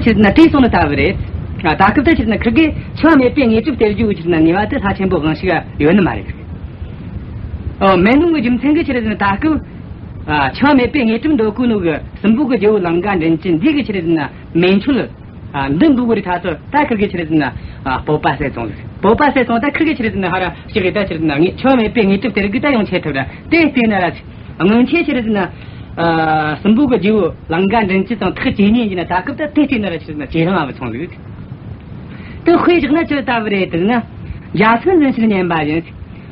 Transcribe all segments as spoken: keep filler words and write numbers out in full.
ཆི་ཟེར་ན་བྲོས་སོང་ནི་ལྟ་བུ་རེད། ཨ། ད་སྐབས་དེ་ཆི་ཟེར་ན་ཁིར་གེ་འཆི་བ་མེད་པའི་དངོས་གྲུབ་སྟེར་རྒྱུ་གི་ཆི་ཟེར་ན་ནུས་པ་དེ་ལྷ་ཆེན་པོ་དབང་ཕྱུག་ཡོད་ནི་མ་རེད། ཨོ། མེད་ནོ་གི་རྒྱུ་མཚན་གི་ཆི་ཟེར་ན་ད་སྐབས། ཨ། འཆི་བ་མེད་པའི་དངོས་གྲུབ་འདོད་གོ་ནོ་གི་སྲིན་པོ་གི་རྗེ་བོ་ལང་ཀ་མགྲིན་བཅུ་འདི་གི་ཆི་ཟེར་ན་མེ་མཆོད། ཨ། འདི་འདུག་གི་རེད། ད་ཚོ་ད་ཁིར་གེ་ཆི་ཟེར་ན། ཨ། སྤོབས་པ་ཟད་སོང་། སྤོབས་པ་ཟད་སོང་། ད་ཁིར་གེ་ཆི་ཟེར་ན་ཧ་ར་ཞིག་རེད། ད་ཆི་ཟེར་ན་ངས་འཆི་བ་མེད་པའི་དངོས་གྲུབ་སྟེར་གི་ད་ཡོང་ཆེ་ཐུབ་ར། དེ་བལྟས་ན་ར། སྔོན་ཆད་ཆི་ཟེར་ན། ཨ། སྲིན་པོ་གི་རྗེ་བོ་ལང་ཀ་མགྲིན་བཅུ་དང་ཐག་ཇེ་ཉེ་ཡིན་ན། ད་སྐབས་ད་དེ་བལྟས་ན་ར་ཆི་ཟེར་ན་ཇེ་རིང་བ་སོང་ཟིག། དེ་དཔེ་བཞག་ན་ཅི་ལྟ་བུ་རེད་ཟེར་ན། འཇའ་ཚོན་འཛིན་ཕྱིར་ཉན་པ་བཞིན།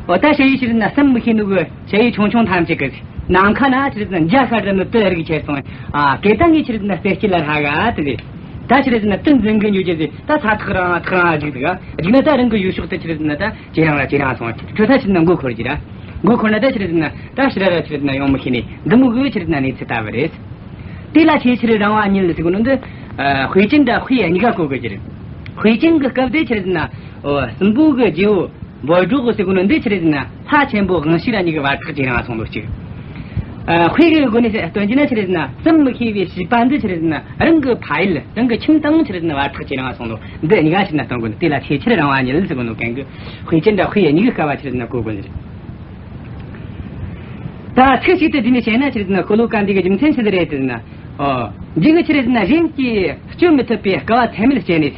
འོ། ད་ཞ་ཡི་ཆི་ཟེར་ན་བསམ་མི་ཤེས་ནོ་གི་ཞ་ཡི་ཆུང་ཆུང་ཐམས་ཅད་གི་ནམ་མཁའ་ན་ཆི་ཟེར་ན་འཇའ་ཤར་ར་ནི་དེ་རིག་ཁྱེར་སོང་། ཨ། གེ་ད་ངས་ཆི་ཟེར་ན་རྩེ་སྐྱིད་ལ་ལྷ་ག་དེ་རེད། ད་ཆི་ཟེར་ན་དེ་འཛིན་གི་འཇུག་རྒྱུ་ཟིག། ད་ས་ཐག་རིང་ཐག་རིང་བ་ཟིག་ཟིག། ཨ། ཟིག་ན་ད་རང་གི་ཡུལ་ཕྱོགས་དེ་ཆི་ཟེར་ན་ད་ཇེ་རིང་ལ་ཇེ་རིང་སོང་། ཁྱོད་ད་ཆི་ཟེར་ན་མགོ་འཁོར་གྱི་ར། མགོ་འཁོར་ན་ད་ཆི་ཟེར་ན་ད་ཕྱིར་ར་ཆི་ཟེར་ན་ཡོང་མི་ཤེས་ནི་འདི་མོ་གི་ཆི་ཟེར་ན་གནས་ཚུལ་ལྟ་བུ་རེད། དེ་ལ་ཆེས་ཆེར་རིང་བ་ཉིད་ཟེར་གོ་ནོ་འདི། ཨ། དཔེ་ཅན་དང་དཔེ་གཉིས་ཀ་གོ་དགོས་ཀྱི་རེད། དཔེ་ཅན་གྱི་སྐབས་དེ་ཆི་ཟེར་ན། ཨོ། སྲིན་པོ་གི་རྗེ་བོ་འབོད་སྒྲོགས་ཟེར་གོ་ནོ་འདི་ཆི་ཟེར་ན་ལྷ་ཆེན་པོ་དབང་ཕྱུག་ར་གཉིས་ཀྱི་བར་ཐག་ཇེ་རིང་བ་སོང་ནོ་གཅིག། ཨ། དཔེ་གི་སྒོ་ནས་སྟོན་རྒྱུ་ན་ཆི་ཟེར་ན་བསམ་མི་ཤེས་པའི་བྱིས་པ་འདི་ཆི་ཟེར་ན་རང་གི་ཕ་ཡུལ་རང་གི་ཁྱིམ་དང་ཆི་ཟེར་ན་བར་ཐག་ཇེ་རིང་བ་སོང་ནོ་འདི་གཉིས་ཀ་ཆི་ཟེར་ན་སྟོན་གོ་ནོ། དེ་ལ་ཆེས་ཆེར་རིང་བ་ཉིད་ཟེར་གོ་ནོ་གན་གི་དཔེ་ཅན་དང་དཔེ་གཉིས་ཀྱི་སྐབས་བ་ཆི་ཟེར་ན་གོ་དགོས་ནི་རེད། ད་ཚིག་གཅིག་ཏུ་བསྡུས་ནས་བཤད་ན་ཆི་ཟེར་ན་ཤོ་ལོ་ཀ་འདི་གི་རྒྱུ་མཚན་ཆི་ཟིག་རེད་ཟེར་ན། ཨོ། འདི་གི་ཆི་ཟེར་ན་གཞན་གྱིས་སྤྱོད་མི་ཐུབ་པའི་དཀའ་བ་ཚད་མེད་སྤྱད་ནས།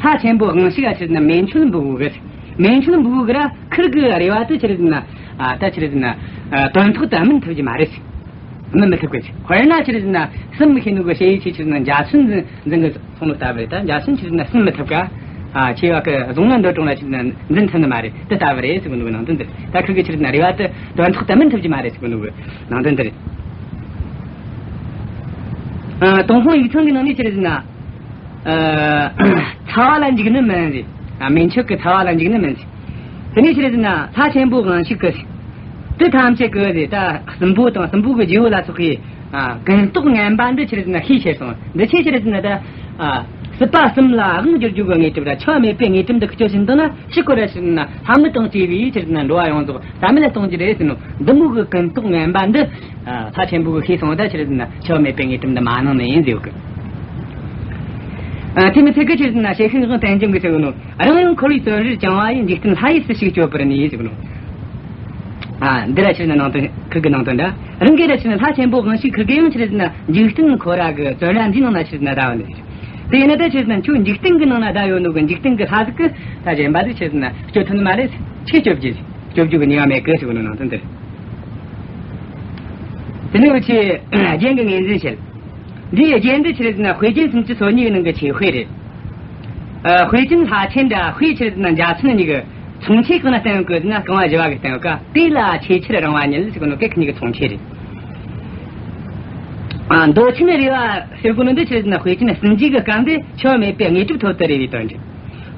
ལྷ་ཆེན་པོ་དབང་ཕྱུག་ག་ཆི་ཟེར་ན་མེ་མཆོད་འབུལ་གི། མེ་མཆོད་འབུལ་གི་ར་ཁིར་གི་རེ་བ་དེ་ཆི་ཟེར་ན། ཨ། ད་ཆི་ཟེར་ན། ཨ། དོན་ཐོག་ཏུ་སྨིན་ཐུབ་ཀྱི་མ་རེད། སྨིན་མི་ཐུབ་གི། དཔེར་ན་ཆི་ཟེར་ན་བསམ་མི་ཤེས་ནོ་གི་ཞ་ཡི་ཆེ་ཆི་ཟེར་ན་འཇའ་ཚོན་འཛིན་གི་སོང་ནོ་ལྟ་བུ་རེད། ད་འཇའ་ཚོན་ཆི་ཟེར་ན་སྨིན་མི་ཐུབ་ག། ཨ། ཆེ་བ་གི་བཟུང་ན་འདོད་རུང་ལ་ཆི་ཟེར་ན་འཛིན་ཐུབ་ནི་མ་རེད། དེ་ལྟ་བུ་རེད་ཟེར་གོ་ནོ་གི་ནང་དོན་འདི་རེད། ད་ཁིར་གི་ཆི་ཟེར་ན་རེ་བ་དེ་དོན་ཐོག་ཏུ་སྨིན་ཐུབ་ཀྱི་མ་རེད་ཟེར་གོ་ནོ་གི་ནང་དོན་འདི་རེད། ཨ། ཏུན་ཧོང་ཡིག་ཚང་གི་ནང་ནས་ཆི་ཟེར་ན། ཨ། ཚ་བ་ལ་འཇིགས་ནི་མིན་ཟེར། ཨ། མེ་མཆོད་ཀྱི་ཚ་བ་ལ་འཇིགས་ནི་མིན་ཟེར། དེ་ནས་ཆི་ཟེར་ན་ལྷ་ཆེན་པོ་དབང་ཕྱུག་གི། དེ་ཐམས་ཅད་ཀྱི་ཟེར། ད་སྲིན་པོ་དང་སྲིན་པོ་གི་རྗེ་བོ་ལ་སོགས་པའི། ཨ། ཀུན་རྟོག་ངན་པ་འདི་ཆི་ཟེར་ན་ཤེས་ཁྱེར་སོང་། འདི་ཆི་ཆི་ཟེར་ན་ད། ཨ། སྲིད་པ་གསུམ་ལ་དབང་བསྒྱུར་རྒྱུ་གི་དངོས་གྲུབ་ར་འཆི་བ་མེད་པའི་དངོས་གྲུབ་འདི་སྐྱོར་བཞིན་འདུག་ན་ཕྱིར་སྐོར་ར་ཆི་ཟེར་ན་ལྷ་མི་དང་བཅས་པའི་ཆི་ཟེར་ན་འགྲོ་བ་ཡོངས་རྫོགས་རྩ་མེད་ལ་གཏོང་རྒྱུ་རེད་ཟེར་ནོ། འདི་མོ་གི་ཀུན་རྟོག་ངན་པ་འདི། ཨ། ལྷ་ཆེན་པོ་གི་ཤེས་སོང་། ད་ཆི་ཟེར་ན་འཆི་བ་མེད་པའི་དངོས་གྲུབ་འདི་མ་གནང་ནི་ཡིན་ཟེར་གི། ཨ། དེ་མི་ཚད་གི་ཆི་ཟེར་ན་ཞལ་ཤུལ་ངག་དབང་བསྟན་རྒྱམ་གི་ཟེར་གི་ནོ། རང་ཡང་འཁོར་བའི་བཙོན་རར་བཅིངས་པ་ཡི། འཇིག་རྟེན་ལྷ་ཡིས་སུ་ཞིག་སྐྱོབ་པར་ནུས་ཟེར་གི་ནོ། ཨ། འདི་ར་ཆི་ཟེར་ན་ནང་དོན་ཁིར་གི་ནང་དོན་འདྲ། རང་གི་ར་ཆི་ཟེར་ན་ལྷ་ཆེན་པོ་དབང་ཕྱུག་ཁིར་གི་ཡང་ཆི་ཟེར་ན་འཇིག་རྟེན་འཁོར་བ་གི་བཙོན་ར་འདིའི་ནང་ན་ཆི་ཟེར་ན་བསྡད་པ་ནི་ཟེར། དེ་ཡིན་ན་ད་ཆི་ཟེར་ན་ཁྱོད་འཇིག་རྟེན་གི་ནང་ན་བསྡད་ཡོད་ནོ་གི་འཇིག་རྟེན་གི་ལྷ་ཟིག་གི་ད་གཞན་པ་ཟིག་ཆི་ཟེར་ན་སྐྱོབ་ཐུབ་ནི་མ་རེད། ཆི་སྐྱོབ་རྒྱུ། སྐྱོབ་རྒྱུ་གི་ནུས་པ་མེད་གི་ཟེར་གི་ནོ་ནང་དོན་འདི་རེད། དེ་ནས་འུ་ཆོས་རྒྱན་གྱི་ངོས་འཛིན་བྱེད། འདིའི་རྒྱན་འདི་ཆི་ཟེར་ན་དཔེ་རྒྱན་སུམ་ཅུ་སོ་གཉིས་ཀྱི་ནང་གི་ཆོས་དཔེ་རེད། ཨ། དཔེ་ཅན་ལྷ་ཆེན་དང་དཔེ་ཆི་ཟེར་ན་འཇའ་ཚོན་གཉིས་ཀྱི་མཚུངས་ཆོས་གང་ན་བསྟན་ཡོད་གི་ཟེར་ན་རྐང་པ་བཞི་པ་གི་བསྟན་ཡོད་ཀ། དེ་ལ་ཆེས་ཆེར་རིང་བ་ཉིད་ཟེར་གོ་ནོ་སྐད་ཁི་གཉིས་ཀྱི་མཚུངས་ཆོས་རེད། ཨ། འདོད་ཆེན་རེ་བ་ཟེར་གོ་ནོ་འདི་ཆི་ཟེར་ན་དཔེ་ཅན་སྲིན་རྗེ་གི་སྐབས་འདི་འཆི་བ་མེད་པའི་དངོས་གྲུབ་ཐོབ་ཏུ་རེ་བའི་དོན་རེད།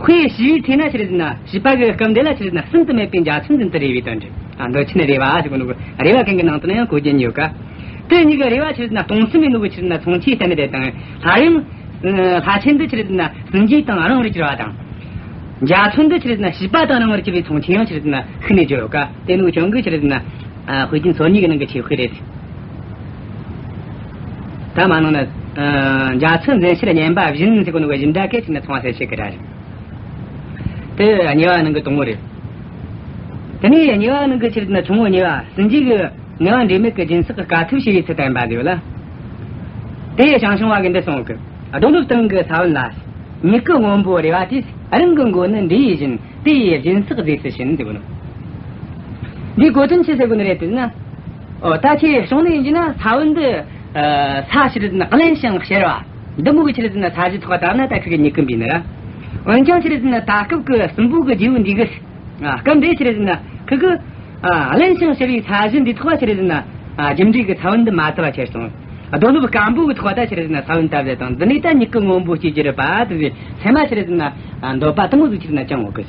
དཔེ་ཞི་བའི་ཚེ་ན་ཆི་ཟེར་ན་བྱིས་པ་གི་སྐབས་འདི་ལ་ཆི་ཟེར་ན་ཟིན་དུ་མེད་པའི་འཇའ་ཚོན་འཛིན་དུ་རེ་བའི་དོན་རེད། ཨ། འདོད་ཆེན་རེ་བ་ཟེར་གོ་ནོ་གི་རེ་བ་མཁན་གྱི་ནང་དུ་ན་ཡང་གོ་རྒྱུ་ཡོད་ཀ། དེ་གཉིས་ཀྱི་རེ་བ་ཆི་ཟེར་ན་སྟོང་གསུམ་ཡིན་ནོ་གི་ཆི་ཟེར་ན་མཚུངས་ཆོས་བསྟན་ནི་རེད་དང་། སླར་ཡང་ལྷ་ཆེན་འདི་ཆི་ཟེར་ན་སྲིན་རྗེ་དང་རིང་བར་གྱུར་བ་དང་། འཇའ་ཚོན་འདི་ཆི་ཟེར་ན་བྱིས་པ་དང་རིང་བར་གྱུར་བའི་མཚུངས་ཆོས་ཡང་ཆི་ཟེར་ན་ཤུགས་ནས་བརྗོད་ཡོད་ཀ། དེ་ནོ་ཀྱང་གི་ཆི་ཟེར་ན། ཨ། དཔེ་རྒྱན་སོ་གཉིས་ཀྱི་ནང་གི་ཆོས་དཔེ་རེད། ད་མ་ནང་ན། ཨ། འཇའ་ཚོན་འཛིན་ཕྱིར་ཉན་པ་བཞིན་ཟེར་གོ་ནོ་གི་བཞིན་སྒྲ་གི་ཆི་ཟེར་ན་མཚུངས་པ་གསལ་བྱེད་ཀྱི་སྒྲ་རེད། དེ་གཉིས་པ་ནང་གི་དང་པོ་རེད། དེ་ནས་གཉིས་པ་ནང་གི་ཆི་ཟེར་ན་ཆུང་ངུ་གཉིས་པ་སྲིན་རྗེ་གི་ངལ་བ་འབྲས་མེད་ཀྱི་སྦྱིན་སྲེག་གི་དཀའ་ཐུབ་བྱེད་པའི་ཚུལ་བསྟན་པ་ཟེར་ཡོད་ལ། དེ་ཡི་ཞང་ཞུང་བ་གི་འདི་གསུངས་གི། རྡོ་ནོར་སྟེང་གི་ས་བོན་ལ། མྱུ་གུ་སྔོན་པོ་རེ་བ་དེས། རང་གི་མགོ་ནི་འབྲས་ཡོས་བཞིན། དེ་ཡི་སྦྱིན་སྲེག་རྫས་སུ་བྱིན་ཟེར་གོ་ནོ། འདིའི་གོ་དོན་ཆི་ཟེར་གོ་ནི་རེད་ཟེར་ན། ཨོ། ད་ཁྱེད་གཞུང་ནས་ཡིན་གྱི་ན་ས་བོན་འདི། ཨ། ས་ཆི་ཟེར་ན་བརླན་ཞིང་གཤེར་བ། འདི་མོ་གི་ཆི་ཟེར་ན་ས་གཞི་ཐོག་བཏབ་ན་ད་ཁི་གི་མྱུ་གུ་འབུས་ནི་ར། འོན་ཀྱང་ཆི་ཟེར་ན་ད་སྐབས་ཀྱི་སྲིན་པོ་གི་རྗེ་བོ་འདི་གི། ཨ། སྐབས་འདི་ཆི་ཟེར་ན་ཁི་གི། ཨ། བརླན་ཞིང་གཤེར་བའི་ས་གཞི་འདི་ཐོག་ཆི་ཟེར་ན། ཨ། རྒྱུ་འབྲས་ཀྱི་ས་བོན་འདི་མ་བཏབ་པ་ཁྱེར་སོང་། རྡོ་ནོར་སྐམ་པོ་གི་ཐོག་ད་ཆི་ཟེར་ན་ས་བོན་བཏབ་ཟེར་དང་། འདི་ནས་ད་མྱུ་གུ་སྔོན་པོ་སྐྱེ་རྒྱུ་རེད་པ་དེ་ཚེ་མ་ཆི་ཟེར་ན། ཨ། འདོད་པ་དེ་མོ་ཟིག་ཆི་ཟེར་ན་བཅངས་ཡོད་གི།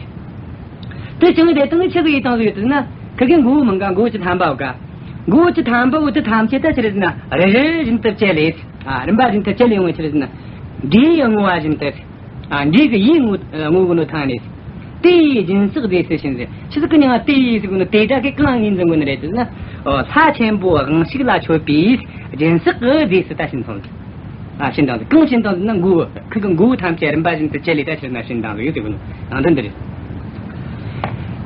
དེ་བཅངས་དེ་དང་ཆི་གི་ཡིད་བཏང་ཟིག་ཡོད་དེ་ན། ཁི་གི་མགོ་བོ་མང་ག། མགོ་བོ་བཅུ་ཐམ་པ་ཡོད་ག། མགོ་བོ་བཅུ་ཐམ་པ་བོ་དེ་ཐམས་ཅད་ད་ཆི་ཟེར་ན་རེ་རེ་བཞིན་དུ་བཅད་ལས། ཨ། རིམ་པ་བཞིན་དུ་བཅད་ལས་ཡོང་བ་ཆི་ཟེར་ན། འབྲས་ཡོས་བསྔོ་བ་བཞིན་དུ། ཨ། འབྲས་ཀྱི་ཡོས་བསྔོ་བསྔོ་གོ་ནོ་ཐང་ནས། དེ་ཡི་སྦྱིན་སྲེག་རྫས་སུ་བྱིན་ཟེར། ཆི་ཟིག་གི་མྱིང་ང་དེ་ཡི་ཟེར་གོ་ནོ། དེ་ད་གི་གང་ངོས་འཛིན་གོ་ནི་རེད་ཟེར་ན། ཨོ། ལྷ་ཆེན་པོ་དབང་ཕྱུག་ལ་མཆོད་པའི་སྦྱིན་སྲེག་གི་རྫས་སུ་ད་བྱིན་སོང་ཟེར། ཨ་བྱིན་དང་། གང་བྱིན་དང་ཟེར་ན་མགོ་བོ། ཁོ་གི་མགོ་བོ་ཐམས་ཅད་རིམ་པ་བཞིན་དུ་བཅད་ལས་ད་ཕྱིར་ན་བྱིན་དང་ཟེར་ཡོད་དེ་གོ་ནོ། ནང་དོན་འདི་རེད།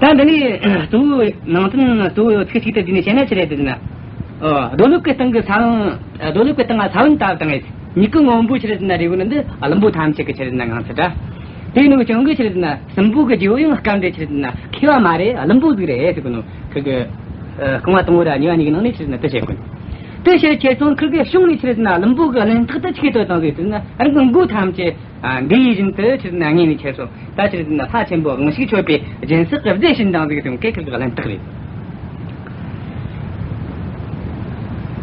ད་འདི་ནས་གཙོ་བོ་ནང་དོན་གཙོ་བོ་ཚིག་གཅིག་ཏུ་བསྡུས་ནས་བཤད་ན་ཆི་རེད་ཟེར་ན། ཨོ། རྡོ་ལེབ་ཀྱི་སྟེང་གི་ས་བོན། རྡོ་ལེབ་ཀྱི་སྟེང་ལ་ས་བོན་བཏབ་བཏང་ངས། མྱུ་གུ་སྔོན་པོ་ཆི་རེད་ཟེར་ན་རེད་གོ་ནོ་འདི་ཨ་ལུམ་བུ་ཐམས་ཅད་ཀྱི་ཆི་རེད་ཟེར་ན་ངང་ཚུལ་འདྲ། དེ་ནོ་གི་རྐྱེན་གིས་ཆི་རེད་ཟེར་ན་སྲིན་པོ་གི་རྗེ་བོ་ཡང་སྐབས་འདིར་ཆི་རེད་ཟེར་ན་མཁས་པ་མ་རེད། ཨ་ལུམ་བུ་ཟིག་རེད་ཟེར་གོ་ནོ། ཁོ་གི་ཨ་རྐང་བ་དང་པོ་ར་གཉིས་པ་གཉིས་ཀྱི་ནང་ནས་ཆི་རེད་ཟེར་ན་དེ་བཤད་གོ་ནོ། དེ་ཕྱིར་ཁྱེད་ཚོ་ཁིར་གི་གཞུང་ནས་ཆི་རེད་ཟེར་ན་ལུམ་བུ་གི་གླེན་རྟགས་དེ་ཆི་གི་ལྟོས་དང་ཟིག་ཟེར་ན། ཨ་རིག་མགོ་ཐམས་ཅད་འདི་ཡིས་བཞིན་དུ་ཆི་རེད་ཟེར་ན་ངེས་ནས་ཁྱེད་ཚོ་ད་ཆི་རེད་ཟེར་ན་ལྷ་ཆེན་པོ་དབང་ཕྱུག་མཆོད་པའི་སྦྱིན་སྲེག་གི་རྫས་བྱིན་དང་ཟིག་དེ་ཁོ་ཁིར་གི་གླེན་རྟགས་རེད།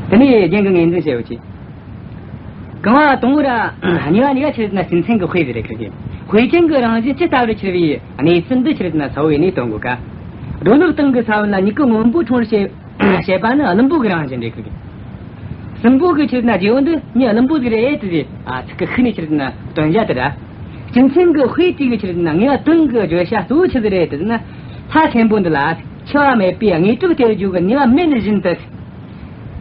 དེ་ནས་རྒྱན་གྱི་ངོས་འཛིན་བྱེད་ཡོད་ཀྱི། རྐང་བ་དང་པོ་ར་གཉིས་པ་གཉིས་ཀ་ཆི་རེད་ཟེར་ན་སེམས་ཅན་གྱི་དཔེ་ཟིག་རེད། ཁིར་གི་དཔེ་ཅན་གྱི་རང་བཞིན་ཇི་ལྟ་བུར་གྱུར་པའི་གནས་ཚུལ་འདི་ཆི་རེད་ཟེར་ན་ས་བོན་ནས་སྟོན་དགོས་ཀ། རྡོ་ལེབ་སྟེང་གི་ས་བོན་ལ་མྱུ་གུ་སྔོན་པོ་འཁྲུངས་པར་བྱེད། བྱེད་པ་ནི་ཨ་ལུམ་བུ་གི་རང་བཞིན་རེད། ཁིར་གི་སྲིན་པོ་གི་ཆི་རེད་ཟེར་ན་རྗེ་བོ་འདི་མྱི་ཨ་ལུམ་བུ་ཟིག་རེད་དེ། ཨ་ཚིག་གི་ཤུགས་ནས་ཆི་རེད་ཟེར་ན་སྟོན་བྱ་དེ་ར། སྤྱི་མཚན་གྱི་དཔེ་དེ་གི་ཆི་རེད་ཟེར་ན་ངེས་པ་དོན་གྱི་བརྗོད་བྱ་གཙོ་བོ་ཆི་ཟིག་རེད་དེ་ཟེར་ན། ལྷ་ཆེན་པོ་འདི་ལ་འཆི་བ་མེད་པའི་དངོས་གྲུབ་སྟེར་རྒྱུ་གི་ནུས་པ་མེད་ནི་བཞིན་དུ།